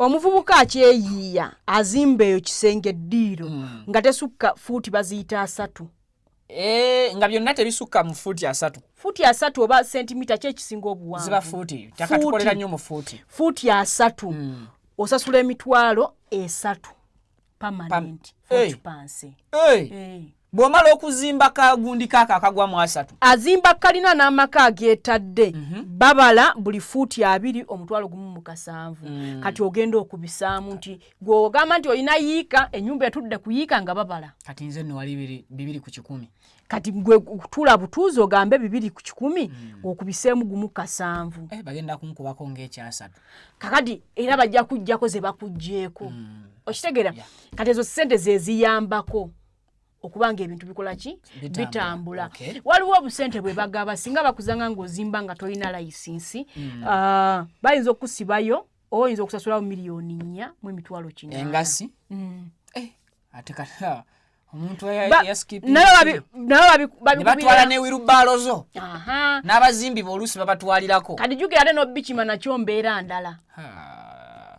Omuvubuka akyeyiiya azimba eyo kisenge ddiiro nga tesukka fuuti baziyita 30. Eh, nga byonna tebisukka mu fuuti 30. Fuuti 30 oba sentimita ki ekisinga obuwanvu? Ziba fuuti, takatukolera nnyo mu fuuti. Fuuti 30, osasula 30,000 permanent occupancy. Hey. Bw'omala okuzimba kagundi kaako akagwa mu 30. Azimba kalina n'amaka ageetadde, babala buli fuuti 20 17,000. Kati ogenda okubisaamu nti gw'ogamba nti olina yiika, ennyumba etudde ku yiika nga babala. Kati nze nno wali 2 ku kikumi. Kati gwe tuula butuuzi ogambe 2 ku kikumi, okubiseemu 1.7. Eh, bagenda kunkubako ng'ekyasatu. Kakati era bajja kujjako ze bakuggyeeko, okitegeera? Kati ezo sente ze ziyambako okuba nga ebintu bikola ki? Bitambula. Bitambula. Waliwo obusente bwe bagaba singa bakuzanga ng'ozimba nga tolina layisinsi. Ah, bayinza okusibayo oba oyinza okusasulawo 4,800,000. Engasi. Eh, ate kati ha, omuntu Nabo ne batwala ne wheelbarrow zo n'abazimbi b'oluusi babatwalirako. Kati jjukira ate n'obikima nakyo mbeera ndala. Ha.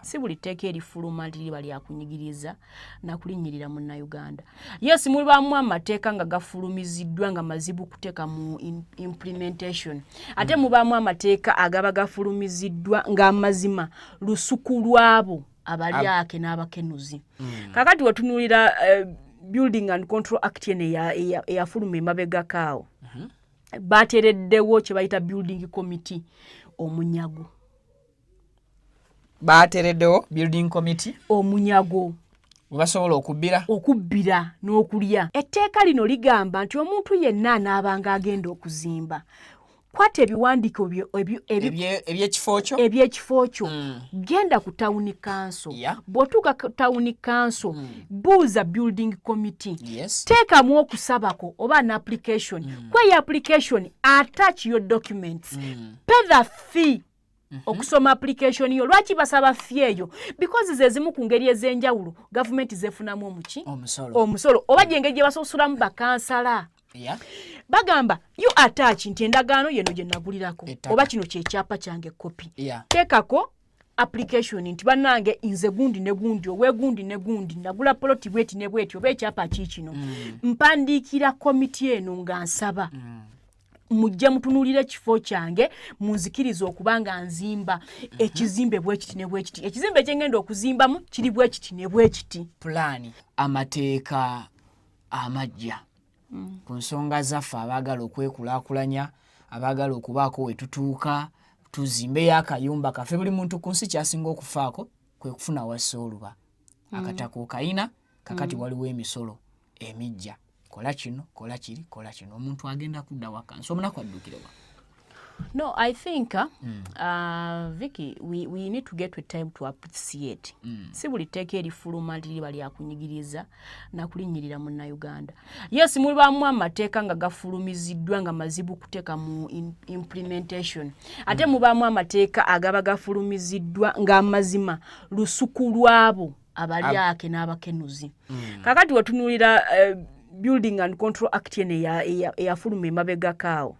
Si buli tteeka erifuluma nti liba lyakunyigiriza nakulinnyirira Munnayuganda. Yes, mulibamu amateeka nga gafulumiziddwa nga mazibu kuteeka mu implementation, ate mubaamu amateeka agaba gafulumiziddwa ng'amazima lusuku lwabo abalyake n'abakenuzi. Kakati wetunuulira Building and Control Act eno eyafuluma emabegako awo, batereddewo kye bayita building committee omunyago. Batereddewo building committee. Omunyago. We basobola okubbira. Okubbira n'okulya. Etteeka lino ligamba nti omuntu yenna anaabanga agenda okuzimba, kwata ebiwandiiko ebyekifo kyo. Ebyekifo kyo, genda ku town council. Bw'otuuka ku town council, buuza building committee. Teekamu okusabako oba an application. Kweyo application, attach your documents, pay the fee okusoma application yo. Lwaki basaba fee eyo? Because ze zimu ku ngeri ez'enjawulo gavumenti zefunamu omuki? Omusolo. Omusolo, oba gyengeri gye basosolamu bakansala. Bagamba you attach nti endagaano yeno gye nagulirako Ettaka. oba kino kyekyapa kyange kopi. Teekako application nti bannange, nze gundi ne gundi owegundi ne gundi, nagula poloti bweti ne bweti oba ekyapa kiikino, mpandiikira komiti eno nga nsaba mujje mutunuulire ekifo kyange, munzikirize okuba nga nzimba ekizimbe bwekiti ne bwekiti, ekizimbe kyengenda okuzimbamu kiri bwekiti ne bwekiti. Pulaani, amateeka amajja ku nsonga zaffe abaagala okwekulaakulanya, abaagala okubaako we tutuuka, tuzimbeyo akayumba kaffe. Buli muntu ku nsi kyasinga okufaako kwe kufuna wassa oluba. Akataka okayina kakati, waliwo emisolo emijja, kola kino, kola kiri, kola kino. Omuntu agenda kudda waka nsi omunaku addukirewa? No, I think Vicky, we need to get a time to appreciate. Si buli tteeka erifuluma nti liba lyakunyigiriza nakulinnyirira Munnayuganda. Yes, mulibamu amateeka nga gafulumiziddwa nga mazibu kuteeka mu implementation, ate mubaamu amateeka agaba gafulumiziddwa ng'amazima lusuku lwabo abalyake n'abakenuzi. Kakati wetunuulira Building and Control Act eno eyafuluma emabegako awo,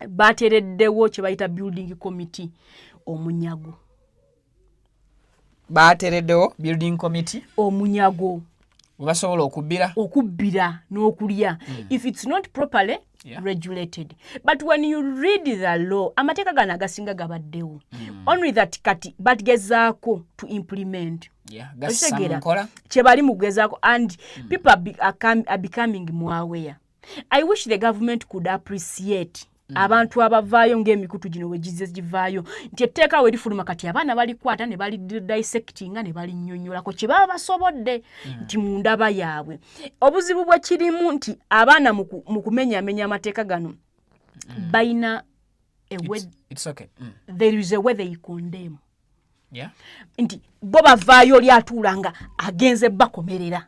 batereddewo kye bayita building committee omunyago. Batereddewo building committee. Omunyago. We basobola okubbira. Okubbira n'okulya if it's not properly regulated. But when you read the law, amateeka gano agasinga gabaddewo, only that kati bagezaako to implement. Gassa mu Okitegeera? nkola. Kye bali mu kugezaako, and people are becoming more aware. I wish the government could appreciate abantu abavaayo ng'emikutu gino we gizze givaayo nti etteeka we lifuluma, kati abaana balikwata ne bali dissectinga ne balinnyonnyolako kye baba basobodde nti mu ndaba yaabwe. Obuzibu bwe kirimu nti abaana mu kumenyaamenya amateeka gano balina a way, It's okay. There is a way they condemn nti bo bavaayo oli atuula nga agenze bakomerera.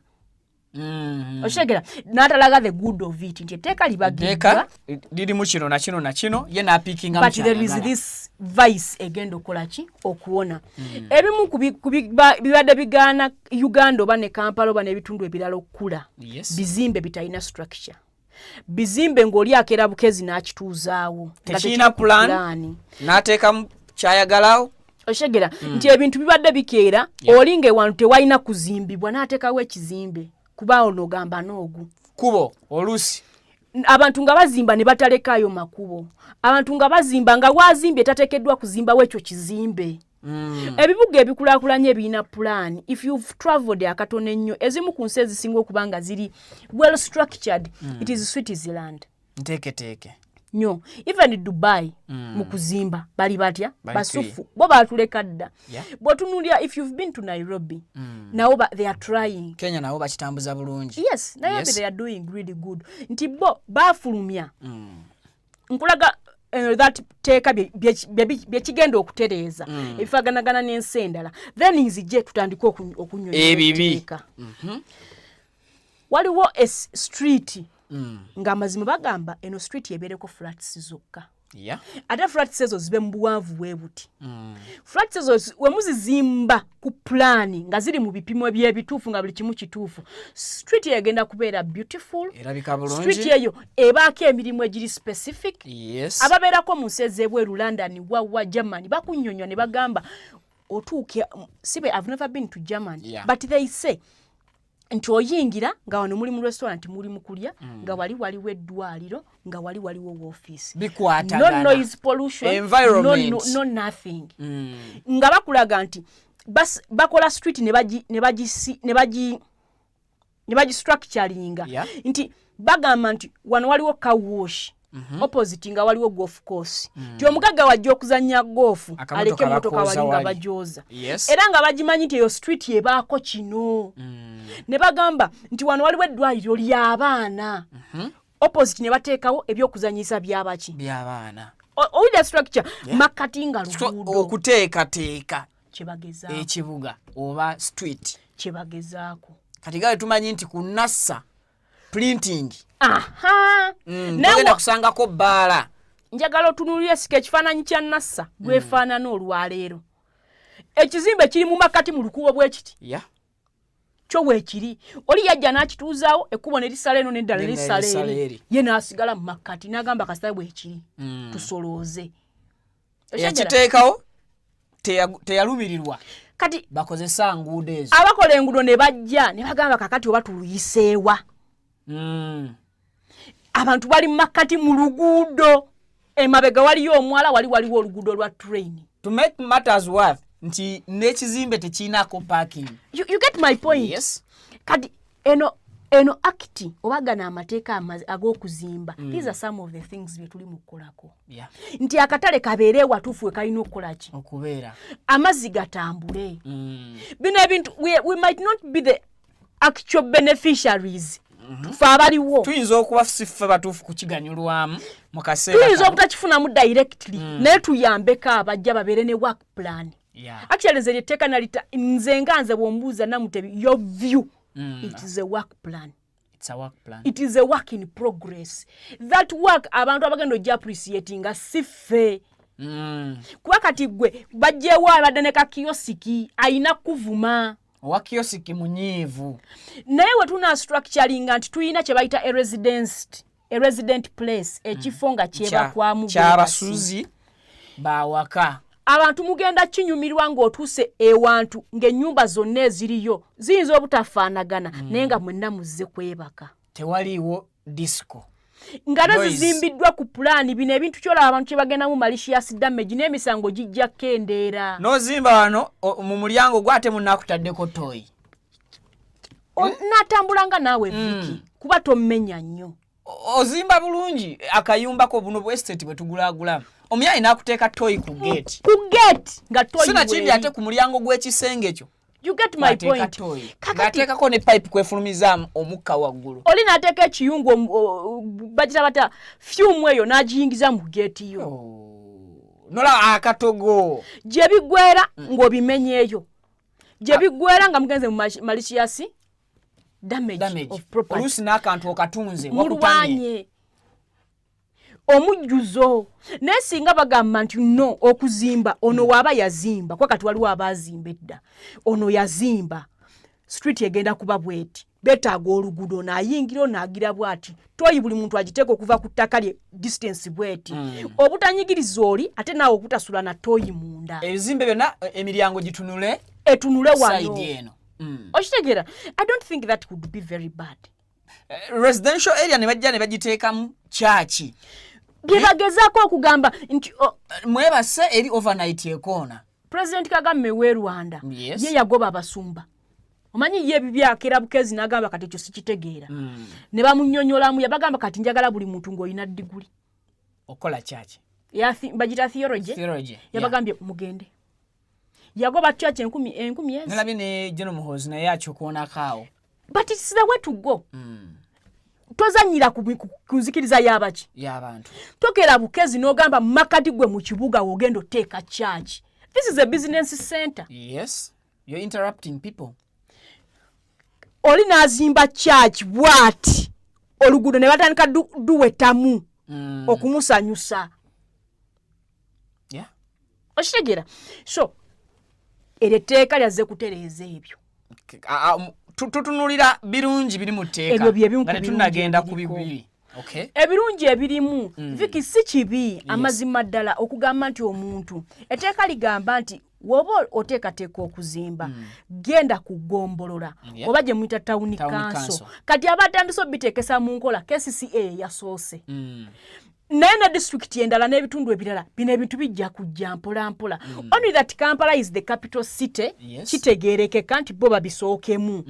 Okitegeera? N'atalaga the good of it nti etteeka libagiddwa Etteeka lirimu kino na kino na kino, ye n'apiikingamu but there is kyayagala. this vice egenda okukola ki? Okuwona ebimu ku bibadde bigaana Uganda oba ne Kampala oba n'ebitundu ebirala okukula. Bizimbe bitalina structure, bizimbe ng'oli akeera bukezi n'akituuzaawo nga Tekirina tekiri ku plan. plan. N'ateekamu kyayagalawo. Oshegera nti ebintu bibadde bikeera, oli ng'ewantu tewalina kuzimbibwa, n'ateekawo ekizimbe, kuba ono ogamba n'ogu Kubo oluusi. Abantu nga bazimba ne batalekaayo makubo, abantu nga bazimba nga wazimbye tateekeddwa kuzimbawo ekyo kizimbe. Ebibuga ebikulaakulanye ebirina pulaani, if you've traveled akatono ennyo, ezimu ku nsi ezisinga okuba nga ziri well structured, it is Switzerland. Nteeketeeke. Nnyo. Even Dubai, mu kuzimba bali batya? Bali. Basufu bo batuleka dda. Bw'otunuulira, if you've been to Nairobi, nabo they are trying. Kenya nabo bakitambuza bulungi. Yes, Nairobi, they are doing really good, nti bo bafulumya nkulaga that teeka byekigenda okutereeza ebifaganagana n'ensi endala, then nzije tutandike okunyonyola Ebibi. etteeka. Waliwo street ng'amazima bagamba eno street ebeereko flats zokka, ate flats ezo zibe mu buwanvu bwe buti. Flats ezo we muzizimba ku pulaani nga ziri mu bipimo ebyebituufu, nga buli kimu kituufu, street eyo egenda kubeera beautiful. Erabika Street bulungi. eyo ebaako emirimu egiri specific. Ababeerako mu nsi ez'ebweru, London, wawa Germany, bakunnyonnyola ne bagamba otuuke sibe, I've never been to Germany, but they say nti oyingira nga wano muli mu restaurant, muli mu kulya, nga wali waliwo eddwaliro, nga wali waliwo woofiisi. No Bikwatagana. noise pollution, Environment. no nothing. Nga bakulaga nti bakola street ne bagi ne bagisi ne bagi ne bagistructuringa nti bagamba nti wano waliwo car wash, opposite nga waliwo golf course, nti omugagga wajja okuzannya golf Akamotoka aleke emotoka bakooza wali nga wali. bajooza. Era nga bagimanyi nti eyo street ebaako kino. Ne bagamba nti wano waliwo eddwaliro ly'abaana, opposite ne bateekawo ebyokuzanyisa byabaki? By'abaana. Owulira structure makkati nga luguudo. Okuteekateeka Kyebagezaako. ekibuga oba street. Kyebagezaako. Kati gawe tumanyi nti ku Nassa Printing Aha. Naye togenda kusangako bbaala. Njagala otunuulire sika ekifaananyi kya Nassa bwefaanana olwaleero. Ekizimbe kiri mu makkati mu lukubo bwe kiti. Kyo weekiri, oli yajja n'akituuzaawo, ekkubo ne lisala eno n'eddala ne N'eddala lisala lisala eri. Eri. Ye n'asigala mu makkati n'agamba kasita bwekiri, tusolooze. Eyakiteekawo teyalumirirwa Kati bakozesa nguudo ezo. abakola enguudo ne bajja ne bagamba kakati oba tuluyiseewa? Abantu bali mu makkati mu luguudo, emabega waliyo omwala, wali waliwo oluguudo lwa train. To make matters worse, nti n'ekizimbe tekirinako parking. You get my point? Yes. Kati eno act oba gano amateeka ag'okuzimba, these are some of the things bye tuli mu kukolako, nti akatale kabeere ewatuufu we kalina okukola ki? Okubeera. Amazzi gatambule. Bino ebintu we might not be the actual beneficiaries, fe abaliwo. Tuyinza okuba si ffe batuufu kukiganyulwamu mu kaseera Tuyinza kano. obutakifunamu directly, naye tuyambeko abajja babeere ne work plan. Actually nze lyetteeka nalita, nze nga nze bwombuuza Namutebi, your view, it is a work plan. It's a work plan. It is a work in progress. That work abantu abagenda ojja appreciatinga si ffe. Kuba kati gwe bajjewo abadde ne kakiyosiki ayina kuvuma. Owa kiyosiki munyiivu. Naye we tunastructuringa nti tulina kye bayita a resident place, ekifo nga kyebakwamu. Kyabasuzi bawaka. Abantu mugenda kinyumirwa ng'otuuse ewantu ng'ennyumba zonna eziriyo ziyinza obutafaanagana, naye nga mwenna muzze kwebaka. Tewaliiwo disco. Nga Noise. zizimbiddwa ku pulaani. Bino ebintu kyolaba abantu kye bagendamu malicious damage, n'emisango gijja kukendeera. N'ozimba wano mu mulyango gwate munaakutaddeko toyi. N'atambula nga naawe Viki, kuba tommenya nnyo. Ozimba bulungi akayumbako buno bu estate bwe tugulagulamu, omuyaayi n'akuteeka toyi ku geeti. Ku gate nga toyi Sinakindi weeri. ate ku mulyango gw'ekisenge kyo You get my kwateeka point? toyi, Kakati ng'ateekako ne pipe kwefulumizaamu omukka waggulu. Oli n'ateeka ekiyungu bagita bata fume eyo n'agiyingiza mu geeti yo. Oh, nolaba akatogo. Gye biggwera ng'obimenyeeyo, gye biggwera nga mugenze mu malicious damage, Damage. of property. Oluusi n'akantu okatunze wakutamye. Mulwanye omujjuzo. Naye singa bagamba nti no, okuzimba ono waaba yazimba, kuba kati waliwo abaazimba edda, ono yazimba street egenda kuba bweti. Betaaga oluguudo, naayingira onaagira bwati, toyi buli muntu agiteeka okuva ku ttaka lye distance bweti, obutanyigiriza oli, ate naawe obutasula na toyi munda. Ebizimbe byonna, emiryango gitunule etunule wano. Side eno. Okitegeera? I don't think that would be very bad. Residential area ne bajja ne bagiteekamu kyaki? Bye bagezaako okugamba nti mwebase eri overnight ekoona. President Kagame we Rwanda, ye yagoba abasumba. Omanyi ye ebibyakera bukezi n'agamba, "Kati ekyo sikitegeera." Ne bamunyonyolamu, yabagamba, "Kati njagala buli muntu ng'olina diguli Okola kyaki? Bagita theology. Theology, yeah. Yabagambye, "Mugende." Yagoba church enkumi enkumi ezi. Nalabye ne General Muhoozi naye akyokoonako awo. But it's the way to go. Tozanyira ku nzikiriza y'abaki? Y'abantu. Tokera bukezi n'ogamba makati gwe mu kibuga wogenda oteeka church. This is a business center. Yes, you're interrupting people. Oli n'azimba church bw'ati, oluguudo ne batandika duwetamu okumusanyusa. Okitegeera? So eryo etteeka lyazze kutereeza ebyo. Tutunulira birungi biri mu tteeka Ebyo bye bimu nga ku birungi tetunnagenda ku ebiriko. bibi, okay. Ebirungi ebirimu, Viki, si kibi amazima ddala okugamba nti omuntu, etteeka ligamba nti woba oteekateeka okuzimba, genda ku ggombolola oba gye muyita town Town council. Council. Kati abatandise obiteekesa mu nkola, KCCA yasoose, naye ne disitulikiti endala n'ebitundu ebirala, bino ebintu bijja kujja mpola mpola. Only that Kampala is the capital city. Kitegeerekeka nti bo babisookemu.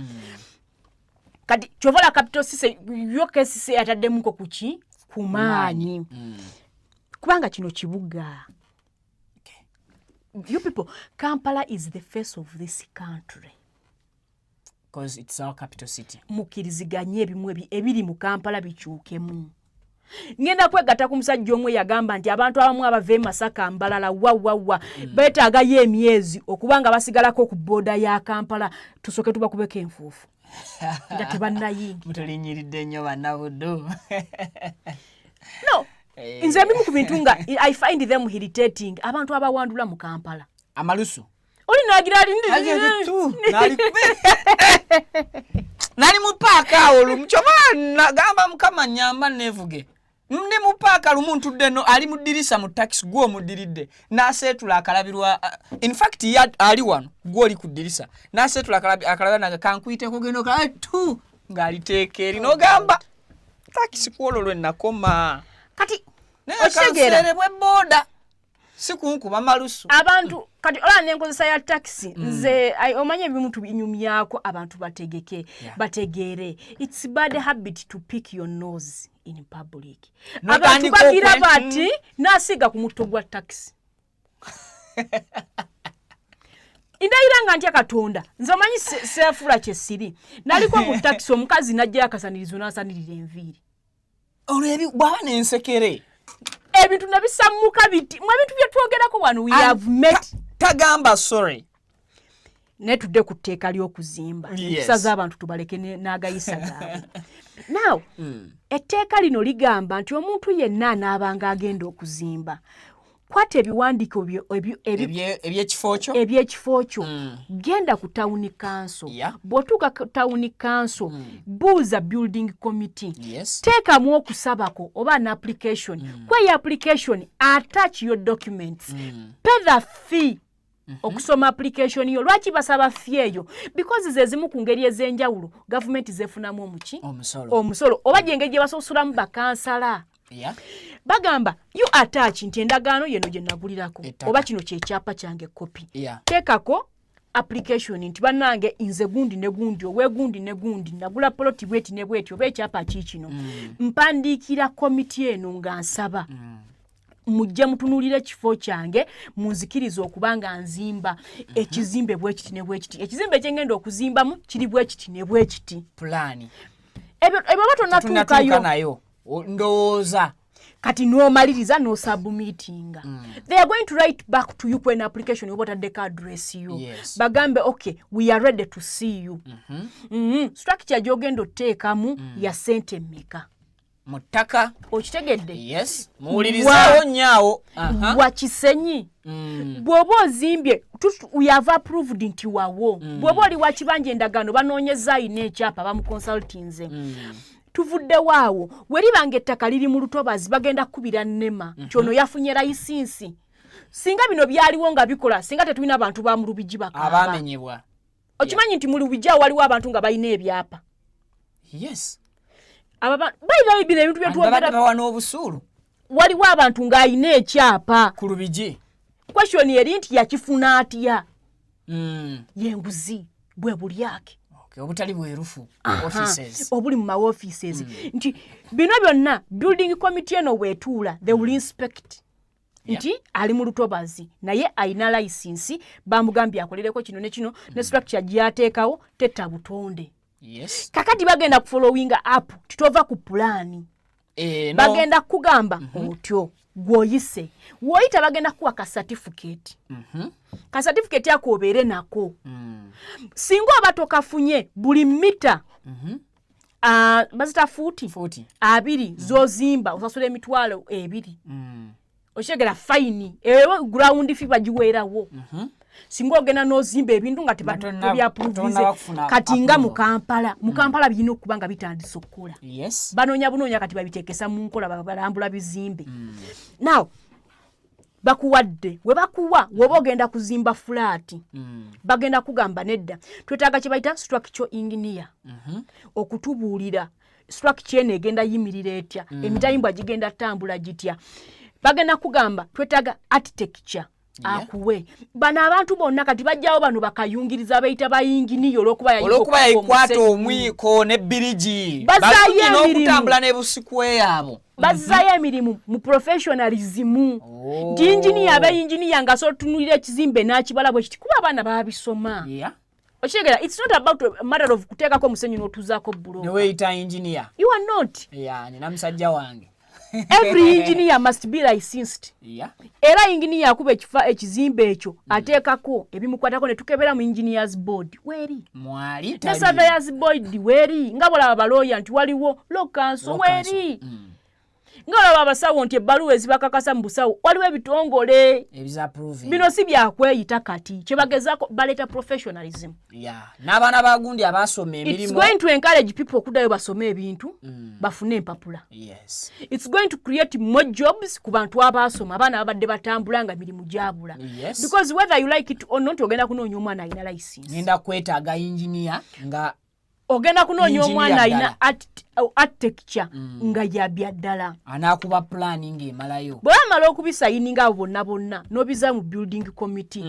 Kati kyovala capital city yo, KCCA yataddemuko kuki ku maanyi, kubanga kino kibuga. You people, Kampala is the face of this country. Because it's our capital city. Mukkiriziganye ebimu ebiri mu Kampala bikyukemu. Ngenda kwegatta ku musajja omu eyagamba nti abantu abamu abava e Masaka, Mbalala, wawawa, beetaagayo emyezi okuba nga basigalako ku border ya Kampala, tusooke tubakubeko enfuufu nga tebannayingi. Mutulinyiridde nnyo, bannabuddu. No, nze ebimu ku bintu nga I find them irritating, abantu abawandula mu Kampala. Amalusu. Oli nagira ali Tu, nali mu paaka awo lumu, kyoba nagamba, "Mukama nyamba neevuge." Ndi mu paaka lumu, ntudde no ali mu ddirisa mu takisi, gwe omuddiridde n'aseetula akalabirwa. In fact ye ali wano, gwe oli ku ddirisa, n'aseetula akalabirwa naga kankuyiteko, genda okala tu ng'aliteeka eri, n'ogamba takisi kwolwo lwe nakoma. Kati Naye okitegeera? kanseere bwe booda si kunkuba malusu. Abantu kati olaba nenkozesa ya takisi, nze omanyi ebimu tubinyumyako abantu bategeke, bategeere it's bad habit to pick your nose in public. Abantu N'otandika bagira bati n'asiiga ku mutto gwa takisi. Ndayira nga ntya Katonda, nze omanyi seefula kye siri. Naliko mu takisi, omukazi najjayo akasanirizo n'asanirira enviiri. Olwo bw'aba n'ensekere. Ebintu nebisammuka biti mu ebintu bye twogerako wano, we have met. Tagamba sorry. Naye tudde ku tteeka ly'okuzimba. Empisa z'abantu tubaleke n'agayisa gaabwe. Now, etteeka lino ligamba nti omuntu yenna anaabanga agenda okuzimba, kwata ebiwandiiko Ebyekifo kyo. Ebyekifo kyo, genda ku town council. Bw'otuuka ku town council, buuza building committee. Teekamu okusabako oba an application. Kweyo application, attach your documents, pay the fee okusoma application yo. Lwaki basaba fee eyo? Because ze zimu ku ngeri ez'enjawulo gavumenti zefunamu omuki? Omusolo. Omusolo, oba gyengeri gye basosolamu bakansala. Bagamba you attach nti endagaano yeno gye nagulirako Ettaka. oba kino kyekyapa kyange, kopi. Teekako application nti bannange, nze gundi ne gundi, owegundi ne gundi, nagula poloti bweti ne bweti, oba ekyapa kiikino, mpandiikira komiti eno nga nsaba mujje mutunuulire ekifo kyange, munzikirize okuba nga nzimba ekizimbe bwekiti ne bwekiti, ekizimbe kyengenda okuzimbamu kiri bwekiti ne bwekiti. Pulaani. Ebyo oba tunatuuka tonatuukayo. Nayo ndowooza. Kati n'omaliriza n'osubmitinga. They are going to write back to you kwen application oba otaddeko address yo. Bagambe, "Okay, we are ready to see you." Structure gy'ogenda oteekamu ya sente mmeka? Mu ttaka. Okitegedde? Yes, muwulirizaawo nnyo awo. Aha. Wa Kisenyi, bw'oba ozimbye, we have approved nti wawo. Bw'oba oli wa kibanja, endagaano banoonyeza ayina ekyapa, bamuconsultinze. Tuvuddewo awo. Weribanga ettaka liri mu lutobazi, bagenda kukubira NEMA kyono yafunye layisinsi. Singa bino byaliwo nga bikola, singa tetulina bantu ba mu Lubigi bakaaba. Abamenyebwa. Okimanyi nti mu Lubigi awo waliwo abantu nga balina ebyapa? Yes. Bayina bino ebintu babadde byetwogera. Bawa n'obusuulu. Waliwo abantu ng'alina ekyapa. Ku Lubigi. Question eri nti yakifuna atya? Yenguzi bwe bulyake. Okay, obutali bwerufu offices. Obuli mu maoffices, nti bino byonna building committee eno bwetuula, they will inspect nti ali mu lutobazi naye alina layisinsi, bamugambye akolereko kino ne kino, ne structure gyateekawo tetta butonde. Kakati bagenda kufollowinga up, titova ku pulaani. Eh, no. Bagenda kukugamba otyo gwoyise woyita, bagenda kukuwa ka certificate. Ka certificate ako obeere nako. Singa oba tokafunye, buli mita, bazita fuuti 40. 20 zozimba, osasula 20,000. Okitegera? Fine eyo ground fee bagiweerawo. Singa ogenda n'ozimba ebintu nga Nga tebyaprovinze. tonnaba kufuna Kati nga mu approval. Kampala, mu Kampala birina okuba nga bitandise okukola. Banoonya bunoonya kati babiteekesa mu nkola, balambula bizimbe. Now bakuwadde, we bakuwa, woba ogenda kuzimba fulaati, bagenda kugamba nedda, twetaaga kye bayita structure engineer okutubuulira structure eno egenda yimirira etya, emitayimbwa gigenda tambula gitya. Bagenda kugamba twetaaga architecture akuwe. Bano abantu bonna kati bajjawo bano bakayungiriza, bayita bayinginiya olwokuba yayiga olwokuba okukuba yayikwata omusenyu. Omwiko ne birigi. Bazzaayo Balungi emirimu. n'okutambula ne busikweyaabo. Bazzayo emirimu mu professionalism, nti inginiya aba inginiya ng'asobola otunuulira ekizimbe n'akibala bwe kiti, kuba abaana babisoma. Okitegera? It's not about a matter of kuteekako omusenyu n'otuzaako bulo. Neweeyita engineer. You are not. Yeah, nina musajja wange. Every engineer must be licensed. Era engineer akuba ekifa ekizimbe ekyo, ateekako ebimukwatako ne tukebera mu engineers board weeri. Mwali Ne tali. surveyors board weeri, nga bwolaba balooya nti waliwo law council. Law council. Weeri, nga olaba abasawo nti ebbaluwa ezibakakasa mu busawo, waliwo ebitongole. Ebiza approving. Bino si byakweyita, kati kyebagezaako baleeta professionalism. Yeah. N'abaana ba gundi abasoma It's emirimu. going to encourage people okuddayo basome ebintu, bafune empapula. It's going to create more jobs ku bantu abaasoma, abaana babadde batambula nga mirimu gyabula. Because whether you like it or not, ogenda kunoonya omwana alina license. Ngenda kwetaaga engineer nga Ogenda kunoonya engineer omwana alina ddala. Architecture nga yabya ddala. Anaakuba pulaani ng'emalayo. Bwe bamala okubisayininga abo bonna bonna, n'obiza mu building committee,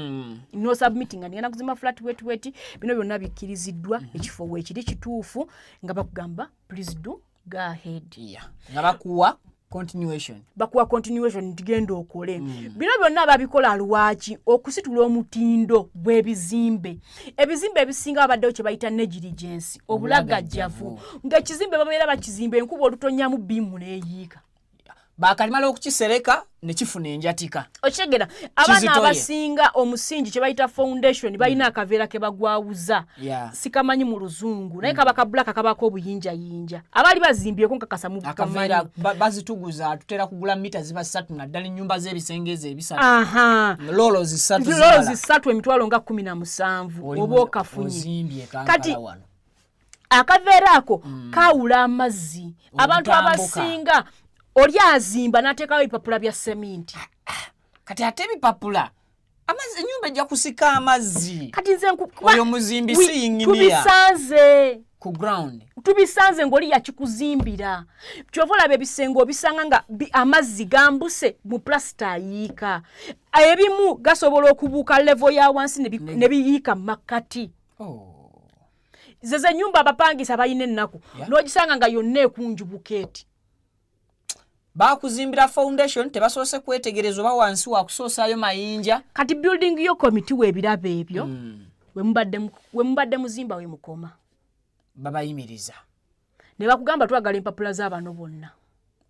nosubmitting nga ngenda kuzimba flat wet wet, bino byonna bikkiriziddwa, ekifo weekiri kituufu, nga bakugamba please do go ahead. Yeah. Nga bakuwa continuation. Bakuwa continuation nti genda okole. Bino byonna babikola lwaki? Okusitula omutindo gw'ebizimbe. Ebizimbe ebisinga babaddewo kye bayita negligence, obulagajjavu, ng'ekizimbe babeera bakizimba, enkuba olutonyamu biimu n'eyiika. Bakalimala okukisereka ne kifuna enjatika. Okitegera? Abaana Kizitoye. abasinga omusingi kye bayita foundation balina akaveera ke bagwawuza. Sikamanyi mu luzungu, naye kaba ka black, kabako obuyinjayinja. Abaali bazimbyeko nkakasa mu Akaveera bazituguza, tutera kugula mita ziba 3, naddala ennyumba z'ebisenge ezo ebisatu. Loolo 3 loolo zimala. 3, emitwalo nga 17 Oli oba okafunye. Ozimbye Kati Kampala wano. Akaveera ako kawula amazzi. Abantu Obutambuka. abasinga oli azimba n'ateekawo ebipapula bya seminti. Kati ate ebipapula, amazzi, ennyumba ejja kusika amazzi. Kati nze Oyo muzimbi si engineer. Tubisanze ku ground. Tubisanze ng'oli yakikuzimbira. Kyova olaba ebisenge obisanga nga amazzi gambuse mu pulasita, ayiika. Ebimu gasobola okubuuka level ya wansi ne biyiika mu makkati. Oh. Ze zenyumba abapangisa balina ennaku. N'ogisanga nga yonna ekunjubuka eti. Bakuzimbira foundation, tebasoose kwetegereza oba wansi wakusoosaayo mayinja. Kati building yo committee weebirabo ebyo, we mubadde muzimba we mukoma. Babayimiriza. Ne bakugamba twagala empapula z'abano bonna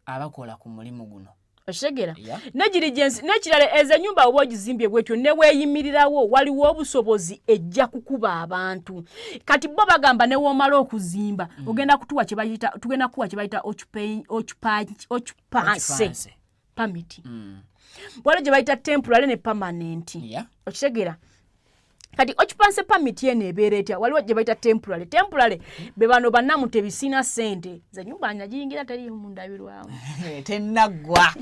abakola ku mulimu guno. Okitegeera? Negligence. N'ekirala, ezo ennyumba oba ogizimbye bwetyo ne weeyimirirawo, waliwo obusobozi ejja kukuba abantu. Kati bo bagamba ne woomala okuzimba, ogenda kutuwa kye bayita, tugenda kuwa kye bayita occupancy Occupancy. permit. Waliwo gye bayita temporary ne permanent. Okitegeera? Kati occupancy permit eno ebeera etya? Waliwo gye bayita temporary. Temporary be bano bannamutebisina ssente ze nyumba nagiyingira teriimu mundabirwamu. Tennaggwa,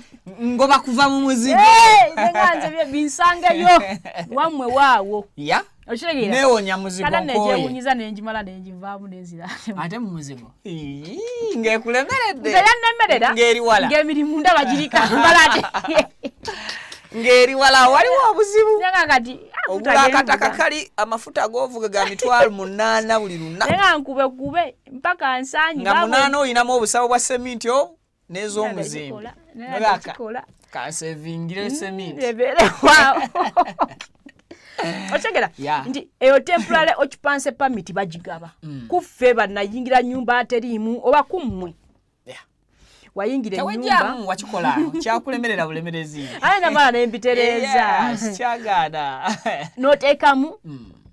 ngoba kuva mu muzigo. Nze nga nze binsangeyo wammwe waawo. Okitegeera? Neewonya muzigo. Kata nkooye. Nekyewunyiza nenjimala nenjivaamu nenzira. Ate mu muzigo ng'ekulemeredde. Nze yannemerera. Ng'eri wala. Ng'emirimu ndaba giri Kampala ate. Ng'eri wala, waliwo obuzibu. Nga kati ogula akataka kali amafuta g'ovuga ga 800,000 buli lunaku. Naye nga nkube kube mpaka nsanyi. Nga 8 oyinamu obusawo bwa seminti obu n'ez'omuzimbi. Kikola. Kasevingire seminti. Ebeere waawo. Otegera nti eyo temporary occupancy permit bagigaba kuffe bannayingira nyumba teriimu oba kummwe wayingira ennyumba. Tewejjamu wakikola, kyakulemerera bulemerezi. Aye namala nembitereeza. Yes, kyagaana. N'oteekamu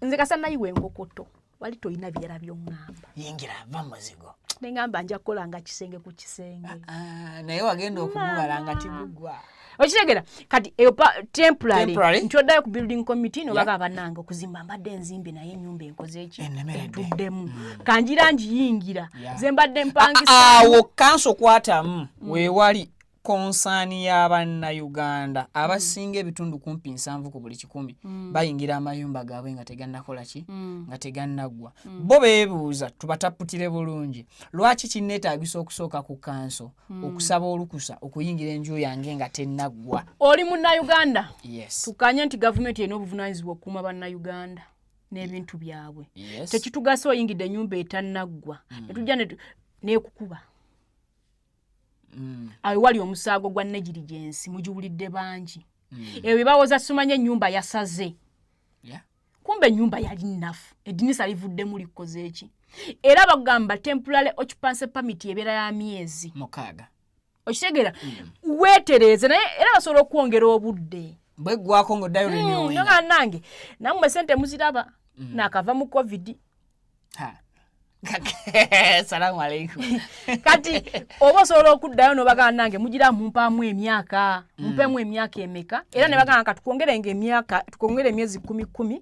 nze kasa nayiwa enkokoto, wali tolina birala by'oŋŋamba. Yingira, va muzigo. Neŋŋamba nja kukola nga kisenge ku kisenge. Ah, naye wagenda okugubala nga tigugwa. Okitegera? Kati eyo temporary, Temporary. nti oddayo ku building committee nobagamba, bannange, okuzimba mbadde nzimbi naye ennyumba enkoze eki? Ennemeredde. Entuddemu, kanjira ngiyingira ze mbadde mpangisa. Awo kanso kwatamu weewali concern y'abannayuganda abasinga, ebitundu kumpi 70 ku buli 100 bayingira amayumba gaabwe nga tegannakola ki, nga tegannaggwa. Bo beebuuza, tubataputire bulungi, lwaki kinneetaagisa okusooka ku kanso okusaba olukusa okuyingira enju yange nga tennaggwa? Oli munnayuganda. Yes. Tukanye nti gavumenti erina obuvunaanyizibwa okukuuma bannayuganda n'ebintu byabwe. Tekitugasa oyingidde ennyumba etannaggwa netujja neekukuba. Awo wali omusango gwa negligence, mugiwulidde bangi. Ebyo bye bawoza, simanya ennyumba yasaze. Kumbe ennyumba yali nnafu, eddinisa livuddemu likoze eki. Era bagamba temporary occupancy permit ebeera ya myezi 6. Okitegeera? Weetereeze, naye era basobola okwongera obudde. Bweggwako ng'oddayo renewing. Nga nange nammwe sente muziraba, nakava mu COVID. Ha. Salamu aleikum. Kati oba osobola okuddayo n'obagamba, nange mugira mumpaamu emyaka, mumpeemu emyaka emeka? Era ne bagamba ka tukwongerenga emyaka, tukwongere emyezi 10 10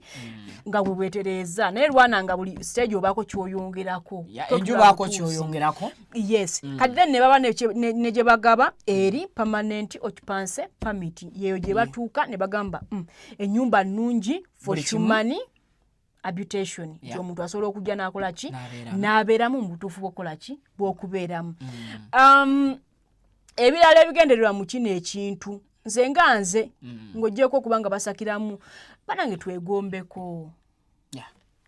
nga bwe bwetereeza. Naye lwana nga buli stage obaako kyoyongerako. Totula Enju baako butuuzi. kyoyongerako. Yes. Kati then ne baba ne gye bagaba eri permanent occupancy permit, yeyo gye batuuka ne bagamba, ennyumba nnungi for Buli kimu. human habitation," nti omuntu asobola okujja n'akola ki? N'abeeramu. N'abeeramu mu butuufu bw'okukola ki, bw'okubeeramu. Ebirala ebigendererwa mu kino ekintu, nze nga nze, ng'oggyeko okuba nga basakiramu, banange twegombeko.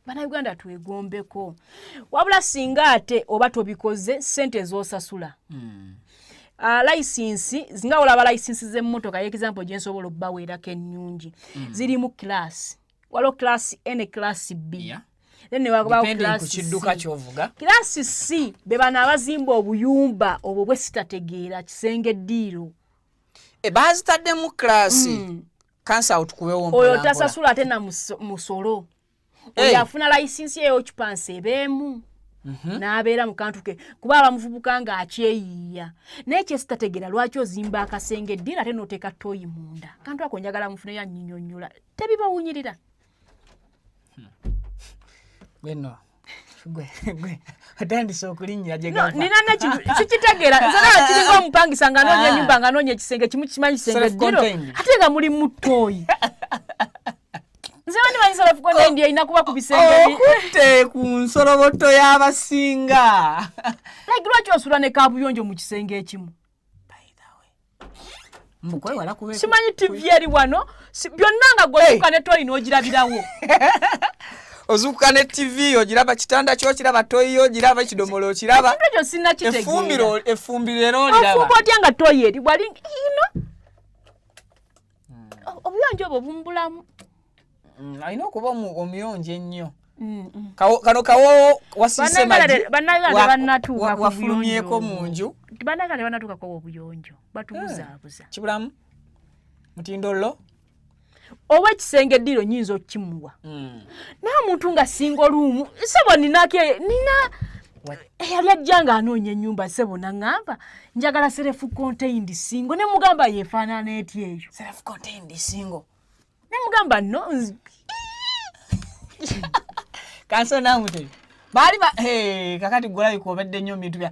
Bannayuganda twegombeko. Wabula singa ate oba tobikoze, sente ez'osasula, license, nga olaba license z'emmotoka, example gyensobola obbaweerako ennungi, zirimu class, waliwo class A ne class B. Then ne wabawo Depending ku class kidduka C. ky'ovuga. Class C be bano abazimba obuyumba obwo bwe sitategeera, kisenge ddiiro. E, baazitaddemu class. Kansa awo tukubewo Oyo mpola mpola. tasasula ate na musolo. Oyo afuna layisinsi ye occupancy ebeemu n'abeera mu kantu ke, kuba abamuvubuka ng'akyeyiiya. Naye kyesitategeera, lwaki ozimba akasenge eddiiro ate n'oteeka toyi munda? Kantu ako njagala mufuneyo anyinyonnyola. Tebibawunyirira? Gwe gwe gwe otandise okulinnya gye No, gava. nina nekintu sikitegeera nze, nawe kiringa omupangisa nga anoonya ennyumba, nga anoonya ekisenge kimu, kimanyi kisenge ddiro Self-contained. ate nga mulimu toyi. Nze bandi manyi self contained erina kuba ku bisenge Okutte ku nsoloboto y'abasinga. Like, lwaki osula ne kabuyonjo mu kisenge ekimu? Mbukwewala kube Simanyi TV eri wano, byonna nga gweotuuka ne toyi n'ogirabirawo. Ozuukuka ne TV ogiraba, kitanda kyokiraba, toyi ogiraba, ekidomolo okiraba. Ekintu ekyo sinnakitegeera. Efumbiro, efumbiro era oliraba. Ofumba otya nga toyi eri wali ino? Obuyonjo obwo bumbulamu. Alina okuba omuyonjo ennyo. Kano kawo wasiise magi. Bannayuganda tebannatuuka ku Wafulumyeko buyonjo mu nju. Bannanga tebanatuukako obuyonjo, batubuzaabuza. Kibulamu mutindo lo. Oba ekisenge eddiiro nyinza okukimuwa, naye omuntu nga single room, sebo, ninake nina eyali ajja nga anoonya ennyumba, sebo, naŋŋamba, "Njagala self contained single." Ne mugamba, "Yeefaanana etya eyo?" Self contained single. Ne mugamba, "No." Kanso namutebe baali ba, hey, kakati gwolabika obadde nnyo mu bintu bya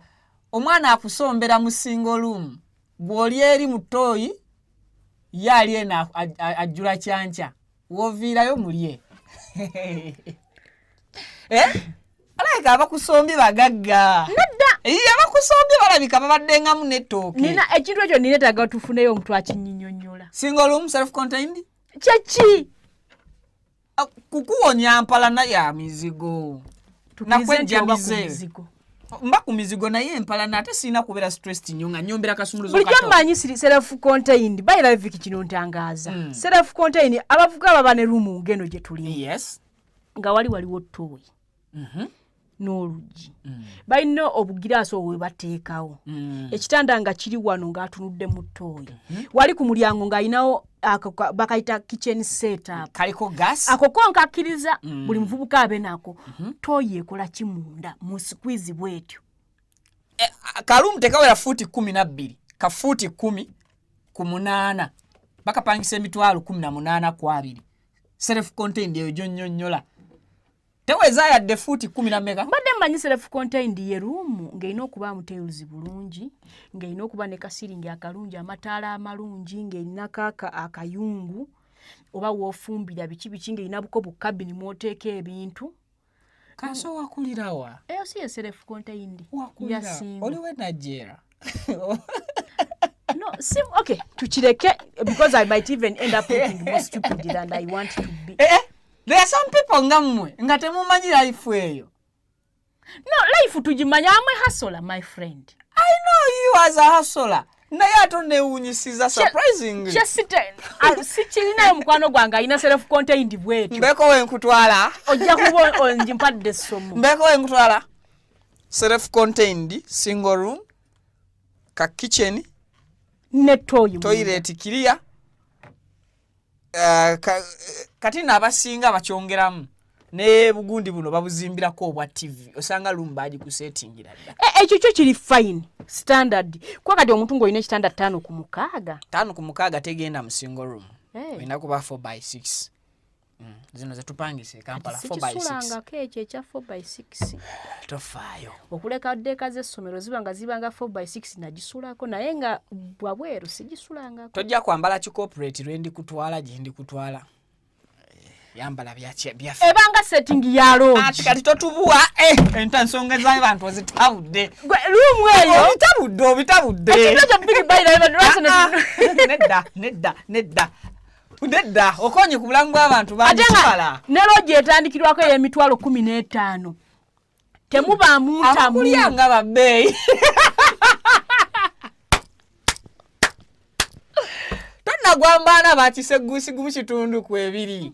omwana akusombera mu single room, bw'oli eri mu ttooyi, ye ali eno ajjula kyanca, woviirayo mulye. Eh? Alabika abakusombye bagagga. Nedda. Iye, abakusombye balabika babaddengamu n'ettooke. Nina ekintu ekyo, nineetaaga tufuneyo omuntu akinyinyonnyola. Single room, self contained. Kyeki? Ah, kukuwonya mpalana ya mizigo. Tukkirize nti oba ku Nakwejjamize. mizigo. Mba ku mizigo, naye empalana ate sirina kubeera stressed nnyo nga nyombera kasumuluzo Bulijjo kato. mmanyi self contained. Bayira Viki, kino ntangaaza. Self contained, abavuga baba ne room ngeno gye tulimu, nga wali waliwo ttooyi n'oluggi, balina obugiraasi obwo bwe bateekawo, ekitanda nga kiri wano ng'atunudde mu ttooyi, wali ku mulyango ng'alinawo ako bakayita kitchen setup. Kaliko gas. Ako ko nkakkiriza buli muvubuka abe nako. Ttooyi ekola ki munda mu squeeze bwetyo? Ka room tekawera fuuti 12, ka fuuti 10 ku 8, bakapangisa 18,000 ku 20. Self contained eyo gyonnyonnyola teweza yadde fuuti kumi na meka. Mbadde mmanyi self contained ye room ng'erina okubaamu tiles bulungi, ng'erina okuba ne kasiringi akalungi, amataala amalungi, ng'erinako akayungu oba woofumbira, biki biki, ng'erina buko bukabini mw'oteeka ebintu. Kanso, wakulirawa? Eyo si ye self contained. Wakulira Yasinga. Oliwe Nigeria? No, si okay, tukireke, because I might even end up looking more stupid than I want to be. Eh, eh, there are some people nga mmwe nga temumanyi life eyo. No, life tugimanya, amwe hustler, my friend. I know you as a hustler, naye ate onewunyisiza surprisingly. Sikirinayo mukwano gwange alina self contained bwetyo. Mbeeko wenkutwala. Ojja kuba onjimpadde essomo. Mbeeko wenkutwala. Self contained single room, ka kitchen, ne toyi. Toilet clear. Kati nno abasinga bakyongeramu ne bugundi buno babuzimbirako obwa TV, osanga room bagikusetingira dda. Ekyo kyo kiri fine, standard, kuba kati omuntu ng'olina ekitanda 5 ku 6. 5 ku 6 tegenda mu single room. Hey. Olina kuba 4 by 6. Zino zetupangisa e Kampala, 4 by 6. Sikisulangako ekyo ekya 4 by 6. Tofaayo. Okuleka ddeeka z'essomero ziba nga zibanga 4 by 6, nagisulako, naye nga bwabweru sigisulangako. Tojja kwambala kicorporate lwendikutwala gyendikutwala. Eh, yambala byaffe. Ebanga setting ya lodge. Ati kati totubuwa, eh, enta ensonga z'abantu ozitabudde. Room eyo. Obitabudde, obitabudde. Ekintu ekyo big by the Ah, ah. Nedda, nedda, nedda, nedda, okonye ku bulamu bw'abantu Ate nga bandikibala. Ne lodge etandikirwako ey'emitwalo 15, temubaamu ntamu. Abakulya nga babbeeyi, tonnagwambaana bakiseggusi gumu kitundu ku ebiri.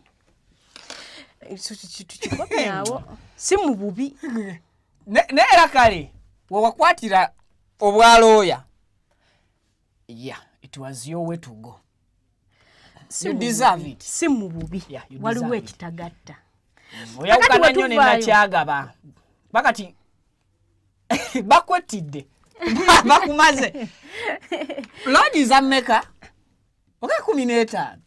Tukikomyawo, si mu bubi. Naye era kale wewakwatira obwalooya, yeah, it was your way to go. Si You mu deserve bubi. it. Si mu bubi. Yeah, you Waliwo deserve it. ekitagatta. Oyawukana nnyo ne Wetuvaayo. nakyagaba bakati bakwetidde, bakumaze. Lodge za mmeka? Oka 15.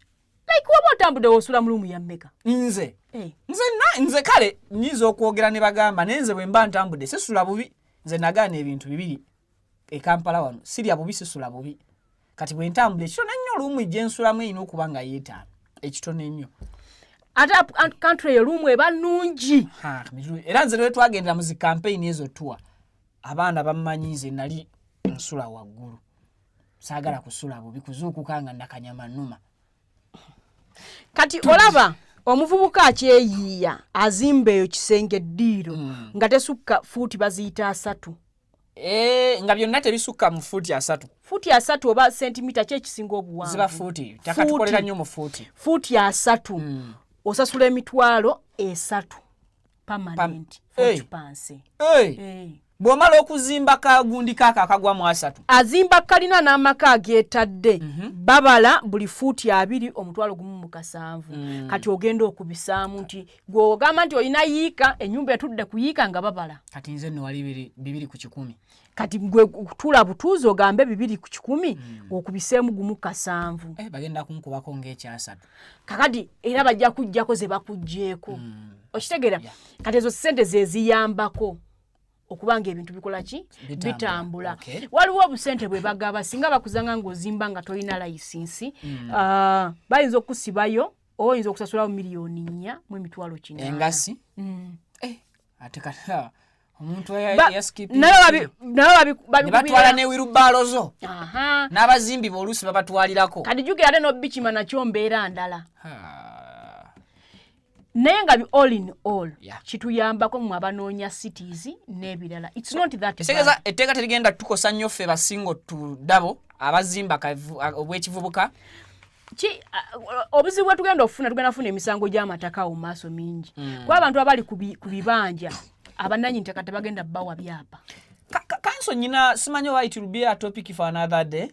Like waba otambudde, wosula mu room ya mmeka? Nze? Eh. Nze nze kale nyinza okwogera ne bagamba, naye nze bwe mba ntambudde sisula bubi. Nze nagaana ebintu bibiri e Kampala wano: sirya bubi, sisula bubi. Kati bwe ntambula, ekitono ennyo room gye nsulamu erina okuba nga yeetaano, ekitono ennyo. Ate country eyo room eba nnungi. Ha, era nze lwe twagendera mu zi campaign ezo tuwa abaana bammanyi, nze nali nsula waggulu, saagala kusula bubi, kuzuukuka nga nakanyama nnuma. Kati olaba omuvubuka akyeyiiya azimba eyo kisenge eddiiro nga tesukka fuuti baziyita 30. Eh, nga byonna tebisukka mu fuuti 30. Fuuti 30 oba sentimita ki ekisinga obuwanvu? Ziba fuuti, takatukolera nnyo mu fuuti. Fuuti 30, osasula 30,000 permanent Hey. occupancy. Hey, Eh. Bw'omala okuzimba kagundi kaako akagwa mu 30. Azimba kalina n'amaka ageetadde. Babala buli fuuti 20 1,070. Kati ogenda okubisaamu nti gw'ogamba nti olina yiika, ennyumba etudde ku yiika nga babala. Kati nze nno wali 2 ku 100. Kati gwe tuula butuuzi ogambe 2 ku 100, okubiseemu 1 7. Eh, bagenda kunkubako ng'ekyasatu. Kakati era bajja kujjako ze bakuggyeeko, okitegeera? Kati ezo sente ze ziyambako okuba nga ebintu bikola ki? Bitambula. Bitambula. Waliwo obusente bwe bagaba singa bakuzanga ng'ozimba nga tolina layisinsi. Bayinza okusibayo oba oyinza okusasulawo 4,800,000. Engasi. Eh, ate kati omuntu Nayo ne batwala babikubira ne wheelbarrow zo Aha. n'abazimbi b'oluusi babatwalirako. Kati jjukira ate n'obikima nakyo mbeera ndala. Ha. Naye nga all in all, kituyambako mu abanoonya cities n'ebirala. It's not that bad. Ekitegeeza etteeka terigenda tukosa nnyo ffe basingo tudabo abazimba obw'ekivubuka. Obuzibu bwe tugenda okufuna, tugenda kufuna emisango gy'amataka awo mu maaso mingi, kuba abantu abali ku bibanja, abannannyini ttaka tebagenda bawa byapa. Kanso nyina simanyi oba it will be a topic for another day.